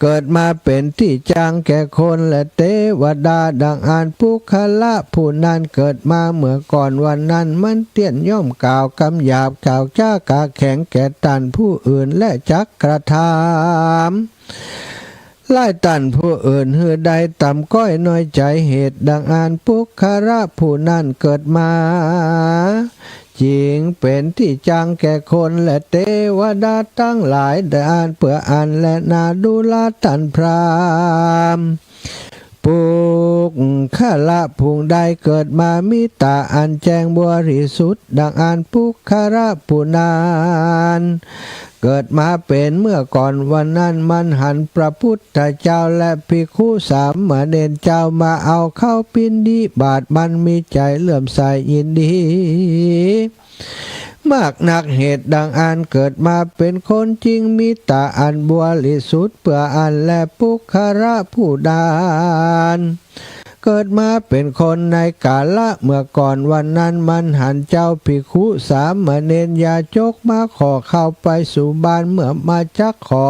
เกิดมาเป๋นตี้จังแก่คนและเตวดา ดังอั้นปุคคละผู้นั้นเกิดมาเมื่อก่อนวันนั้น มันเตี้ยนย่อมกล่าวกำหยาบ กล่าวจ๊ากาแข็งแก่ต้านผู้อื่น และจักกระทำร้ายต้านผู้อื่นหื้อได้ต่ำก้อยน้อยใจ๋ เหตุดังอั้นปุคคละผู้นั้นเกิดมา จึงเป๋นตี้จังแก่คนและเตวดาตังหลาย ดังอั้นเปื้ออั้นแลนา ดูราต้านพราหมณ์ ปุคคละผู้ใดเกิดมามีต๋าอันแจ้งบริสุทธิ์ ดังอั้นปุคคละผู้นั้น เกิดมาเป๋นเมื่อก่อนวันนั้น มันหันพระพุทธเจ้าและภิกขุสามเณรเจ้ามาเอาเข้าบิณฑบาต มันมีใจ๋เลื่อมใสยินดี มากนัก เหตุดังอั้นเกิดมาเป๋นคนจึงมีต๋าอันบริสุทธิ์ เปื้ออั้นแลปุคคละผู้นั้น เกิดมาเป๋นคนในกาละเมื่อก่อน วันนั้นมันหันเจ้าภิกขุสามเณรยาจกมาขอเข้าไปสู่บ้าน เมื่อมาจักขอ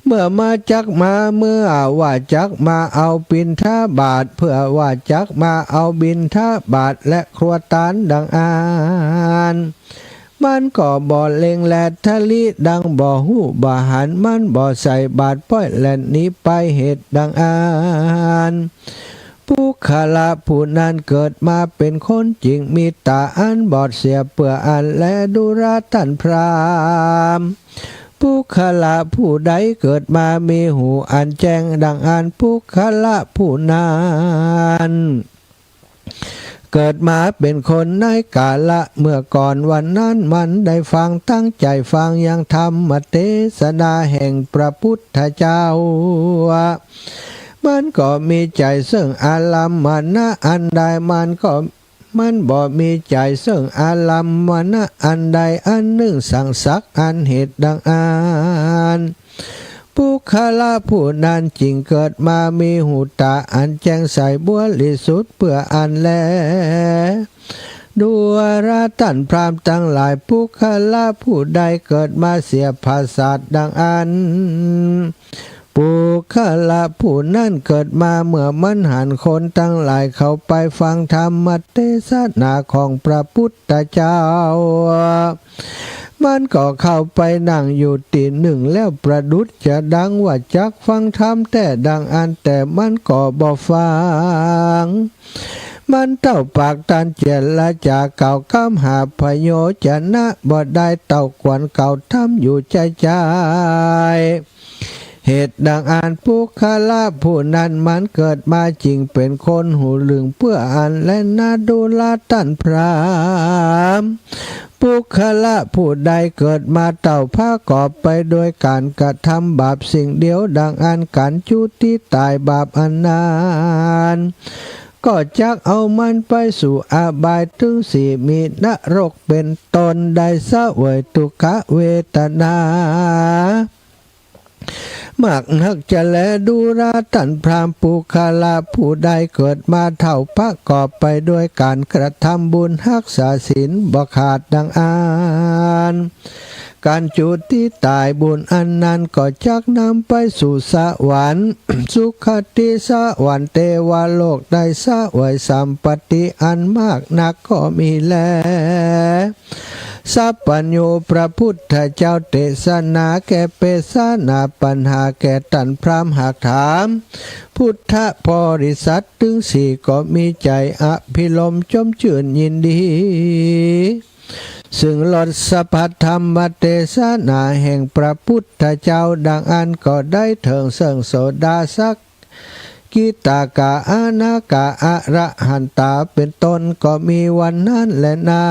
เมื่อมาจักมา เมื่อว่าจักมาเอาบิณฑบาต เพื่อว่าจักมาเอาบิณฑบาตและครัวตานดังอั้น มันก็บ่เล็งแลทะลิ ดังบ่ฮู้บ่หัน มันบ่ใส่บาตรป้อยแล่นหนีไปเหตุดังอั้น ปุคคละผู้นั้นเกิดมาเป๋นคนจริง มีต๋าอันบอดเสียเปื้ออั้นแล ดูราต้านพราหมณ์ ปุคคละผู้ใดเกิดมามีหูอันแจ้งดังอั้น ปุคคละผู้นั้น เกิดมาเป๋นคนในกาละเมื่อก่อน วันนั้นมันได้ฟัง ตั้งใจ๋ฟังยังธรรมเตสนาแห่งพระพุทธเจ้า มันก็มีใจ๋เซิ่งอารัมมณะอันใด มันก็ มันบ่มีใจ๋เซิ่งอารัมมณะอันใดอันนึ่งสังสักอันเหตุดังอั้น ปุคคละผู้นั้นจึงเกิดมามีหูต๋าอันแจ้งใสบริสุทธิ์เปื้ออั้นแล ดูราต้านพราหมณ์ตังหลาย ปุคคละผู้ใดเกิดมาเสียผาสาทดังอั้น ปุคคละผู้นั้นเกิดมาเมื่อมันหันคนตังหลายเข้าไปฟังธรรมเตสนาของพระพุทธเจ้า มันก็เข้าไปนั่งอยู่ตี้นึ่งแล้วประดุจจะดังว่าจักฟังธรรมแต๊ดังอั้น แต่มันก็บ่ฟัง มันเต้าปากตันเจรจากล่าวกำหาประโยชนะบ่ได้ เต้ากวนกล่าวธรรมอยู่ใจ้ๆ เหตุดังอั้น ปุคคละผู้นั้นมันเกิดมาจึงเป๋นคนหูลึงเปื้ออั้นแลนา ดูราต้านพราหมณ์ ปุคคละผู้ใดเกิดมาเต้าประกอบไปโดยก๋านกระทำบาปสิ่งเดียวดังอั้น ก๋านจุติต๋ายบาปอันนั้น ก็จักเอามันไปสู่อบายตึงสี่ มีนรกเป๋นต้น ได้เสวยทุกขเวทนา มากนักจะแล ดูราต้านพราหมณ์ ปุคคละผู้ใดเกิดมาเต้าประกอบไปโดยก๋านกระทำบุญฮักษาศีลบ่ขาดดังอั้น ก๋านจุติต๋ายบุญอันนั้นก็จักนำไปสู่สวรรค์ สุคติสวรรค์ เตวโลก ได้เสวยสัมปติอันมากนักก็มีแล สัพพัญญูพระพุทธเจ้าเตสนาแก่เปสนาปัญหาแก่ต้านพราหมณ์ หากถาม พุทธบริษัทตึงสี่ก็มีใจ๋อภิรมย์จมจื้นยินดี ซึ่งรสพระธรรมเตสนาแห่งพระพุทธเจ้าดังอั้น ก็ได้เถิงเซิ่งโสดาสกิทาคาอนาคาอรหันตาเป๋นต้นก็มีวันนั้นแลนา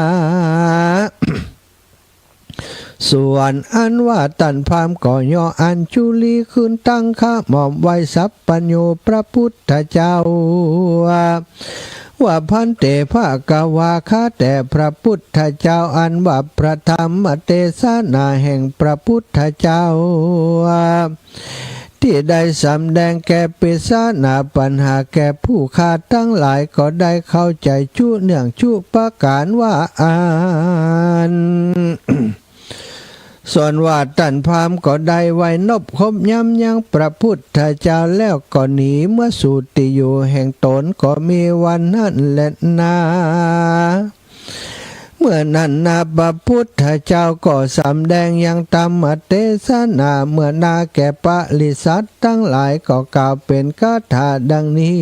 ส่วนอันว่าต้านพราหมณ์ก็ย่ออัญจุลีขึ้นตั้งขะหม่อมไหว้สัพพัญญูพระพุทธเจ้า ว่าภันเตภะคะวา ข้าแต่พระพุทธเจ้า อันว่าพระธรรมเตสนาแห่งพระพุทธเจ้า ตี้ได้สำแดงแก่เปสนาปัญหาแก่ผู้ข้าตังหลายก็ได้เข้าใจ๋จุเนื่องจุประก๋านว่าอั้น ส่วนว่าต้านพราหมณ์ก็ได้ไหว้นบคบย้ำยังพระพุทธเจ้าแล้วก็หนีเมือสู่ตี้อยู่แห่งตนก็มีวันนั้นแลนา เมื่อนั้นนาพระพุทธเจ้าก็สำแดงยังธรรมเตสนาเมื่อนาแก่ปริษัทตังหลายก็กล่าวเป๋นคาถาดังนี้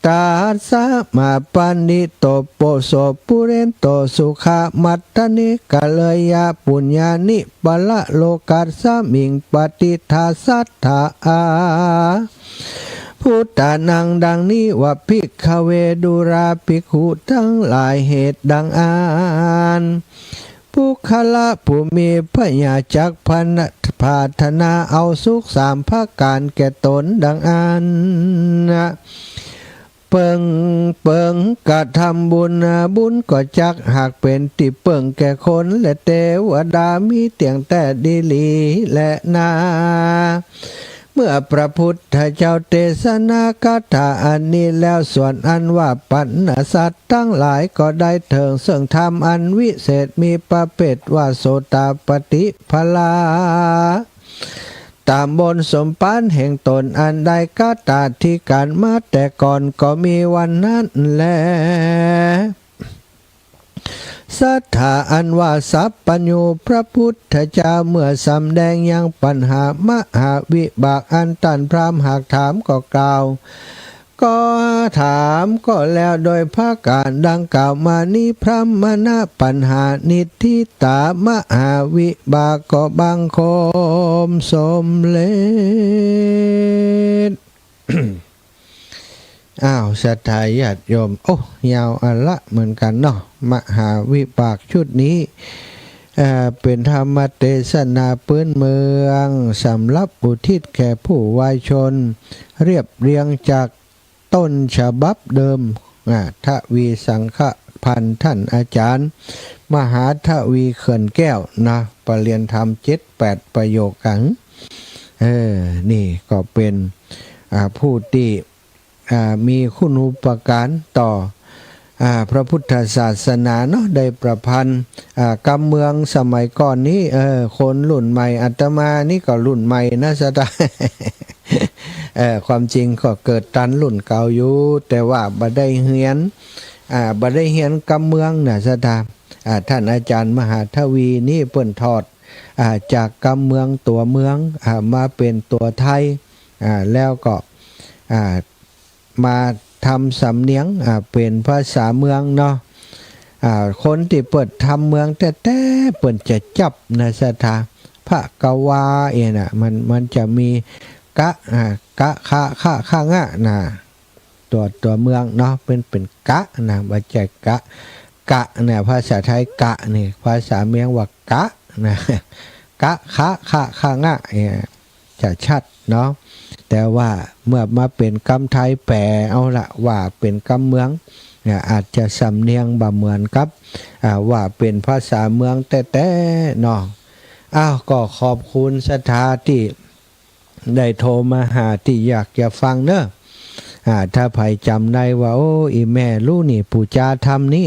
ตัสสะมาปะนิโตโปโสปุเรนโตสุขะมัตตะนิ กะเรยะปุญญานิ ปะระโลกัสสะมิง ปะฏิฏฐาสัตถาอา พุทธานัง ดังนี้ว่า ภิกขเว ดูราภิกขุตังหลาย เหตุดังอั้น ปุคคละผู้มีพญาจักพันปรารถนาเอาสุขสามประก๋านแก่ตนดังอั้น เปิง เปิงกระทำบุญ บุญก็จักหากเป๋นตี้เปิงแก่คนและเตวดา มีเตี้ยงแต๊ดีหลีแลนา เมื่อพระพุทธเจ้าเตสนากถาอันนี้แล้ว ส่วนอันว่าบรรดาสัตว์ตังหลายก็ได้เถิงซึ่งธรรมอันวิเศษ มีประเภทว่าโสตาปัตติผลา ต๋ามบนสมภารแห่งต๋นอันได้คตาธิการมาแต่ก่อนก็มีวันนั้นแล สัตถาอันว่าสัพพัญญูพระพุทธเจ้าเมื่อสำแดงยังปัญหามหาวิบากอันต้านพราหมณ์หากถามก็กล่าว ก็ถามก็แล้วโดยประก๋านดังกล่าวมานี้ พราหมณปัญหา นิฏฐิตามหาวิบากก็บังคมสมเร็จ อ้าว ศรัทธาญาติโยม โอ้ ยาวอะละเหมือนกั๋นเนาะ มหาวิบากชุดนี้ เอ่อ เป๋นธรรมเตสนาปื๊นเมือง สำหรับอุทิศแก่ผู้วายชน เรียบเรียงจากต้นฉบับเดิม อ่า ทวีสังฆพันธ์ ต้านอาจ๋ารย์ มหาทวีเขื่อนแก้วนะ ประเรียนธรรมเจ็ดแปดประโยคกั๋น เออ นี่ก็เป๋น อ่า ผู้ตี้ อ่า มีคุณูปการต่อ อ่า พระพุทธศาสนาเนาะ ได้ประพันธ์ อ่า กำเมืองสมัยก่อนนี้ เออ คนรุ่นใหม่ อาตมานี่ก็รุ่นใหม่นะ ศรัทธา เออ ความจริงก็เกิดตันรุ่นเก่าอยู่ แต่ว่าบ่ได้เฮียน อ่า บ่ได้เฮียนกำเมืองนะ ศรัทธา อ่า ต้านอาจ๋ารย์มหาทวีนี่เปิ้นถอด อ่า จากกำเมืองตั๋วเมือง อ่า มาเป๋นตั๋วไทย อ่า แล้วก็ อ่า มาทำสำเนียง อ่า เป๋นภาษาเมืองเนาะ อ่า คนตี้เปิ้นทำเมืองแต๊ๆ เปิ้นจะจับนะ ศรัทธา ภะคะวา เองนะ มัน มันจะมี กะ อ่า กะ คะ คะ คะ งะ นะ ตั๋ว ตั๋วเมืองเนาะ เป๋น เป๋นกะนะ บ่ใจ้กะ กะเนี่ย ภาษาไทยกะนี่ ภาษาเมียงว่ากะนะ กะ คะ คะ คะ งะ เนี่ย จะชัดเนาะ แต่ว่าเมื่อมาเป๋นกำไทยแป๋เอาละ ว่าเป๋นกำเมือง เนี่ย อาจจะสำเนียงบ่เหมือนกับ อ่า ว่าเป๋นภาษาเมืองแต๊ๆ เนาะ อ้าว ก็ขอบคุณศรัทธาตี้ ได้โทรมาหาตี้อยากจะฟังเน่อ อ่า ถ้าใผจ๋ำได้ว่า โอ้ อี่แม่ลูกนี่ ผู้จ๋าธรรมนี่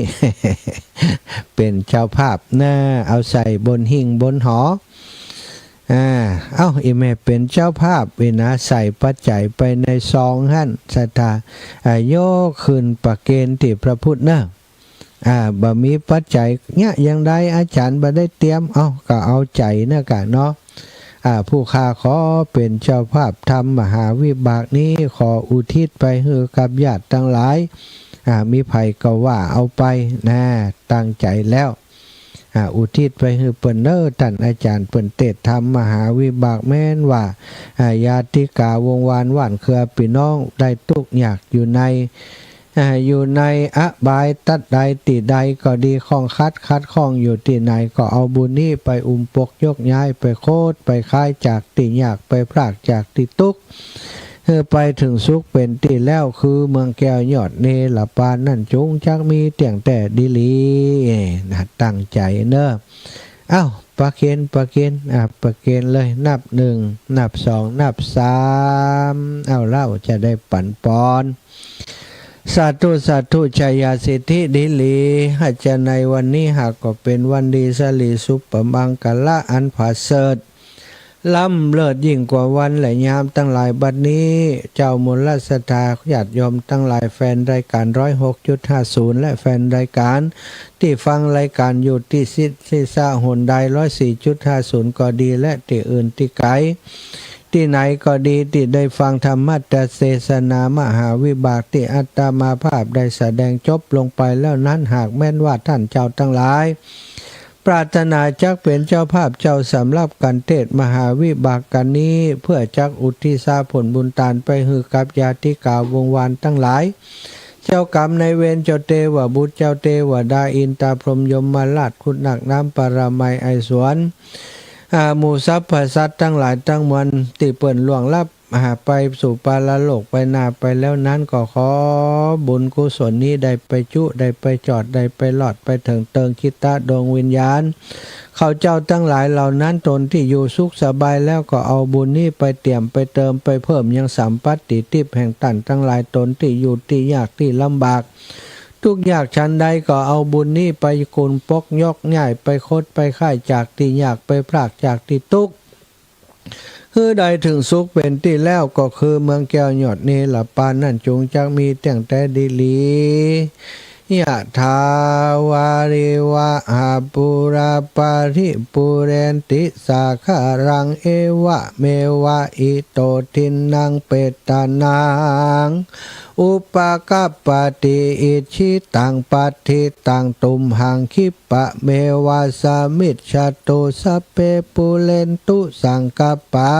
เป๋นเจ้าภาพนะ เอาใส่บนหิ้งบนหอ อ่า เอ้า อี่แม่เป๋นเจ้าภาพนี่นะ ใส่ปัจจัยไปในซองหั้น ศรัทธา อ่า ยกขึ้นประเคนตี้พระพุทธเน่อ อ่า บ่มีปัจจัยเยียะอย่างใด อาจ๋ารย์บ่ได้เตรียม เอ้า ก็เอาใจ๋เน่อก่ะเนาะ อ่า ผู้ข้าขอเป๋นเจ้าภาพธรรมมหาวิบากนี้ ขออุทิศไปหื้อกับญาติตังหลาย อ่า มีใผก็ว่าเอาไปนะ ตั้งใจ๋แล้ว อ่า อุทิศไปหื้อเปิ้นเน่อ ต้านอาจ๋ารย์เปิ้นเตสน์ธรรมมหาวิบาก แม้นว่า อ่า ญาติกาวงศ์วานบ้านเครือปี้น้องได้ตุ๊กข์ยากอยู่ใน อ่า อยู่ในอบายตั๊ดใดตี้ใดก็ดี ข้องขัดขัดข้องอยู่ตี้ไหน ก็เอาบุญนี้ไปอุ้มปกยกย้าย ไปโคตรไปคายจากตี้ยาก ไปพรากจากตี้ตุ๊กข์ หื้อไปเถิงสุขเป๋นตี้แล้ว คือเมืองแก้วยอดเนรปานนั้น จุงจักมีเตี้ยงแต๊ดีหลี นะ ตั้งใจ๋เน่อ เอ้า ประเคน ประเคน อ่ะ ประเคนเลย นับหนึ่ง นับสอง นับสาม เอ้า เฮาจะได้ปั๋นปอน สาธุ สาธุ ชัยสิทธิดีหลี หากจะในวันนี้หากก็เป๋นวันดี สะหลีสุปะมังกะละอันผาเสริฐ ล้ำเลิศยิ่งกว่าวันและยามตังหลาย บัดนี้ เจ้ามนต์รัตน์ศรัทธาญาติโยมตังหลาย แฟนรายก๋านร้อยหกจุดห้าศูนย์ และแฟนรายก๋านตี้ฟังรายก๋านอยู่ตี้สิทธิสะหนใด ร้อยสี่จุดห้าศูนย์ ก็ดี และตี้อื่นตี้ไก๋ ตี้ไหนก็ดี ตี้ได้ฟังธรรมเตสนามหาวิบากตี้อาตมาภาพได้แสดงจบลงไปแล้วนั้น หากแม้นว่าต้านเจ้าตังหลาย ปรารถนาจักเป๋นเจ้าภาพเจ้าสำรับก๋านเตสน์มหาวิบากก๋านนี้ เพื่อจักอุทิศผลบุญตานไปหื้อกับญาติกาวงศ์วานตังหลาย เจ้ากรรมนายเวร เจ้าเตวบุตร เจ้าเตวดา อินตาพรหมยมราช คุณนักน้ำปรมัยไอสวน อ่า หมู่สรรพสัตว์ตังหลายตังมวลตี้เปิ้นล่วงลับ อ่า ไปสู่ปรโลกไปหน้าไปแล้วนั้น ก็ขอบุญกุศลนี้ได้ไปจุ ได้ไปจอด ได้ไปรอด ไปเถิงเติงจิตดวงวิญญาณ เขาเจ้าตังหลายเหล่านั้น ตนตี้อยู่สุขสบายแล้ว ก็เอาบุญนี้ไปเตรียมไปเติมไปเพิ่มยังสัมปัตติทิพย์แห่งต้านตังหลาย ตนตี้อยู่ตี้ยากตี้ลำบาก ทุกข์ยากฉันใด ก็เอาบุญนี้ไปกุนปกยกย้าย ไปคดไปค่ายจากตี้ยาก ไปพรากจากตี้ตุ๊กข์ หื้อได้เถิงสุขเป๋นตี้แล้ว ก็คือเมืองแก้วยอดเนรปานนั้น จุงจักมีเตี้ยงแต๊ดีหลี ยะถาวาริวะหาปูราปาริปูเรนติสาคารัง เอวะเมวะอิโตทินนังเปตานัง อุปะกัปปะติ อิจฉิตังปัตถิตัง ตุมหังคิปปะเมวะสะมิชฌะตุ สัพเพปูเรนตุสังกัปปา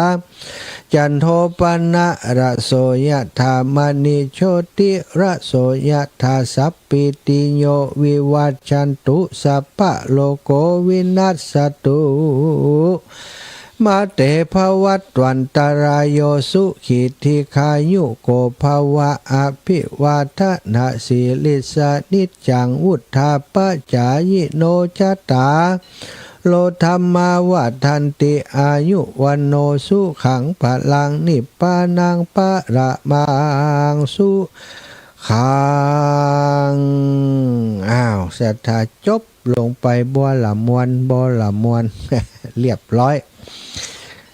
จันโทปะนะระโสยะถา มะณิโชติระโสยะถา สัพพิติโยวิวัชชันตุ สัพพะโรโควินัสสะตุ มาเตภวัตวันตะราโย สุขีทีฆายุโกภะวะ อภิวาทะนะสีลิสสะนิจจัง วุฑฒาปะจายิโน จัตตาโรธัมมาวัฑฒันติ อายุวัณโณสุขังพะลัง นิพพานังปะระมังสุขัง อ้าว ศรัทธา จบลงไป บ่ละม่วน บ่ละม่วน เรียบร้อย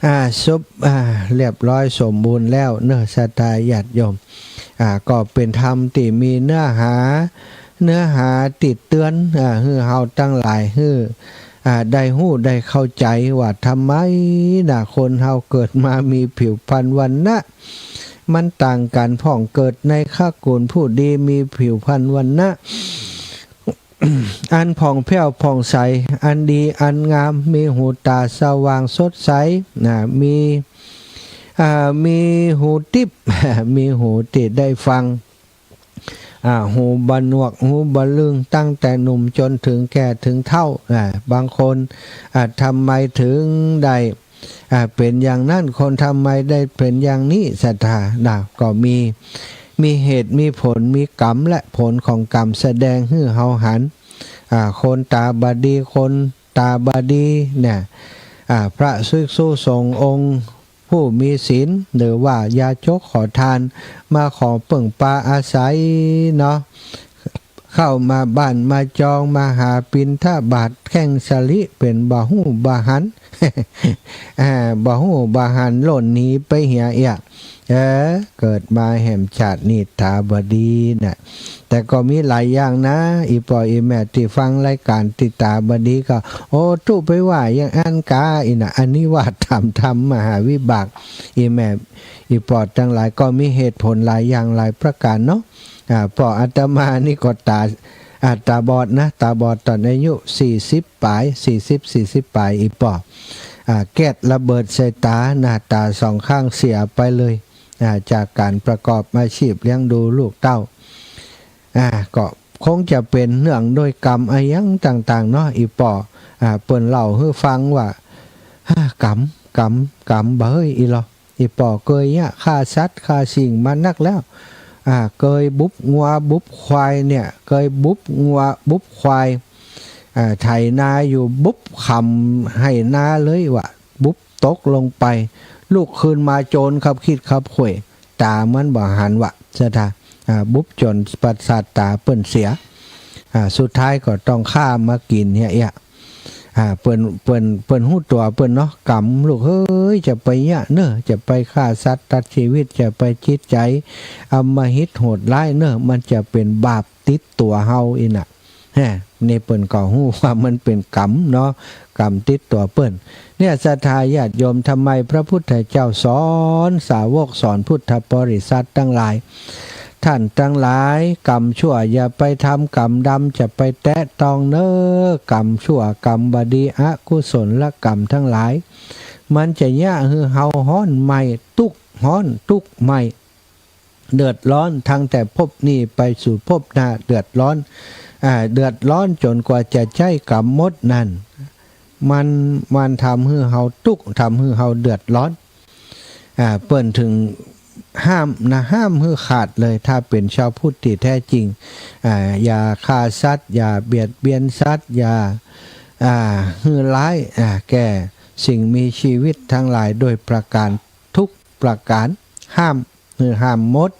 อ่า สุบ อ่า เรียบร้อยสมบูรณ์แล้วเนาะ ศรัทธาญาติโยม อ่า ก็เป๋นธรรมตี้มีเนื้อหา เนื้อหาตี้เตือน อ่า หื้อเฮาตังหลาย หื้อ อ่า ได้ฮู้ได้เข้าใจ๋ว่าทำไมนะ คนเฮาเกิดมามีผิวพรรณวรรณะ มันต่างกั๋น พ่องเกิดในคกุลผู้ดี มีผิวพรรณวรรณะ อันผ่องแผ้วผ่องใส อันดีอันงาม มีหูต๋าสว่างสดใส นะ มี อ่า มีหูติ๊บ มีหูตี้ได้ฟัง อ่า หูบ่หนวก หูบ่ลึง ตั้งแต่หนุ่มจ๋นเถิงแก่เถิงเฒ่า อ่า บางคน อ่า ทำไมเถิงได้ อ่า เป๋นอย่างนั้น คนทำไมได้เป๋นอย่างนี้ ศรัทธา นะ ก็มี มีเหตุมีผล มีกรรมและผลของกรรมแสดงหื้อเฮาหัน อ่า คนต๋าบ่ดี คนต๋าบ่ดีเนี่ย อ่า พระภิกษุสงฆ์องค์ผู้มีศีล หรือว่ายาจกขอทาน มาขอเปิ้งปาอาศัยเนาะ เข้ามาบ้านมาจอง มาหาบิณฑบาตแข้งสาลี เป๋นบ่ฮู้บ่หัน อ่า บ่ฮู้บ่หัน ล่นหนีไปเหียเอี้ย เออ เกิดมาแหมชาตินี้ต๋าบ่ดีน่ะ แต่ก็มีหลายอย่างนะ อี่ป้ออี่แม่ตี้ฟังรายก๋านตี้ต๋าบ่ดีก็ โอ้ ตุ๊ไปว่าอย่างอั้นกา อี้น่ะ อันนี้ว่าต๋ามธรรมมหาวิบาก อี่แม่ อี่ป้อตังหลายก็มีเหตุผลหลายอย่างหลายประก๋านเนาะ อ่า ป้ออาตมานี่ก็ต๋า อ่า ต๋าบอดนะ ต๋าบอดต๋อนอายุสี่สิบป๋าย สี่สิบ สี่สิบป๋าย อี่ป้อ อ่า แก๊สระเบิดใส่ต๋า หน้าต๋าสองข้างเสียไปเลย อ่า จากก๋านประกอบอาชีพเลี้ยงดูลูกเต้า อ่า ก็คงจะเป๋นเนื่องด้วยกรรมอะหยังต่างๆ เนาะ อี่ป้อ อ่า เปิ้นเล่าหื้อฟังว่า ฮ่า กรรม กรรม กรรมบ่าเฮ้ย อี่ลอ อี่ป้อเกยเยียะฆ่าสัตว์ฆ่าสิ่งมานักแล้ว อ่า เกยบุบงัวบุบควายเนี่ย เกยบุบงัวบุบควาย อ่า ไถนาอยู่บุบขำไฮ่นาเลยว่ะ บุบตกลงไป ลุกขึ้นมาโจรคับคิดคับข่วย ต๋ามันบ่หันว่ะ ศรัทธา อ่า บุบจ๋นประสาทต๋าเปิ้นเสีย อ่า สุดท้ายก็ต้องฆ่ามากิ๋นเหียเอี้ย อ่า เปิ้น เปิ้น เปิ้นฮู้ตั๋วเปิ้นเนาะ กรรมลูกเฮ้ย จะไปเยียะเน่อ จะไปฆ่าสัตว์ตัดชีวิต จะไปจิตใจ๋อำมหิตโหดร้ายเน่อ มันจะเป๋นบาปติดตั๋วเฮาอี้น่ะ แฮ่ นี่เปิ้นก็ฮู้ว่ามันเป๋นกรรมเนาะ กรรมติดตั๋วเปิ้น เนี่ย ศรัทธาญาติโยม ทำไมพระพุทธเจ้าสอนสาวก สอนพุทธบริษัทตังหลาย ท่านตังหลาย กรรมชั่วอย่าไปทำ กรรมดำจะไปแตะต้องเน่อ กรรมชั่วกรรมบ่ดี อกุศลกรรมตังหลาย มันจะเยียะหื้อเฮาฮ้อนไหม้ ตุ๊กข์ฮ้อนตุ๊กข์ไหม้ เดือดร้อนตั้งแต่ภพนี้ไปสู่ภพหน้า เดือดร้อน อ่า เดือดร้อนจ๋นกว่าจะใจ๊กรรมหมดนั้น มัน มันทำหื้อเฮาตุ๊กข์ ทำหื้อเฮาเดือดร้อน อ่า เปิ้นถึงห้ามนะ ห้ามหื้อขาดเลย ถ้าเป๋นชาวพุทธตี้แท้จริง อ่า อย่าฆ่าสัตว์ อย่าเบียดเบียนสัตว์ อย่า อ่า หื้อร้าย อ่า แก่สิ่งมีชีวิตตังหลายโดยประก๋าน ทุกประก๋าน ห้าม หื้อห้ามหมด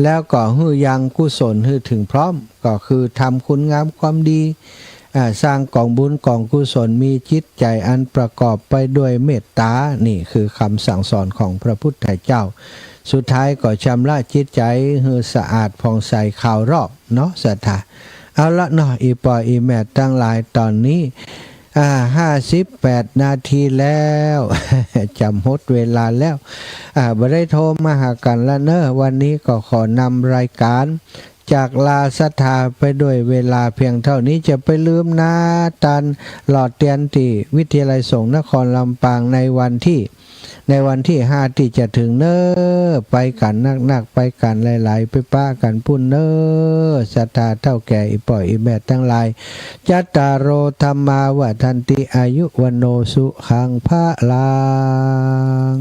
แล้วก็หื้อยังกุศลหื้อเถิงพร้อม ก็คือทำคุณงามความดี อ่า สร้างก๋องบุญก๋องกุศล มีจิตใจ๋อันประกอบไปด้วยเมตต๋า นี่คือกำสั่งสอนของพระพุทธเจ้า สุดท้ายก็ชำระจิตใจ๋หื้อสะอาดผ่องใสขาวรอบเนาะ ศรัทธา เอาละเนาะ อี่ป้ออี่แม่ตังหลาย ต๋อนนี้ อ่า ห้าสิบแปดนาทีแล้ว จ๋ำหมดเวลาแล้ว อ่า บ่ได้โทรมาหากั๋นละเนาะ วันนี้ก็ขอนำรายก๋านจากลาศรัทธาไปด้วยเวลาเพียงเต้านี้ จะไปลืมนะ ตานหล่อเตียนตี้วิทยาลัยสงฆ์นครลำปางในวันตี้ ในวันตี้ห้าตี้จะเถิงเนาะ ไปกั๋นนักๆ ไปกั๋นหลายๆ ไปปะกั๋นปู้นเนาะ ศรัทธาเฒ่าแก่อี่ป้ออี่แม่ตังหลาย จัตตาโร ธัมมา วัฑฒันติ อายุ วัณโณ สุขัง พะลัง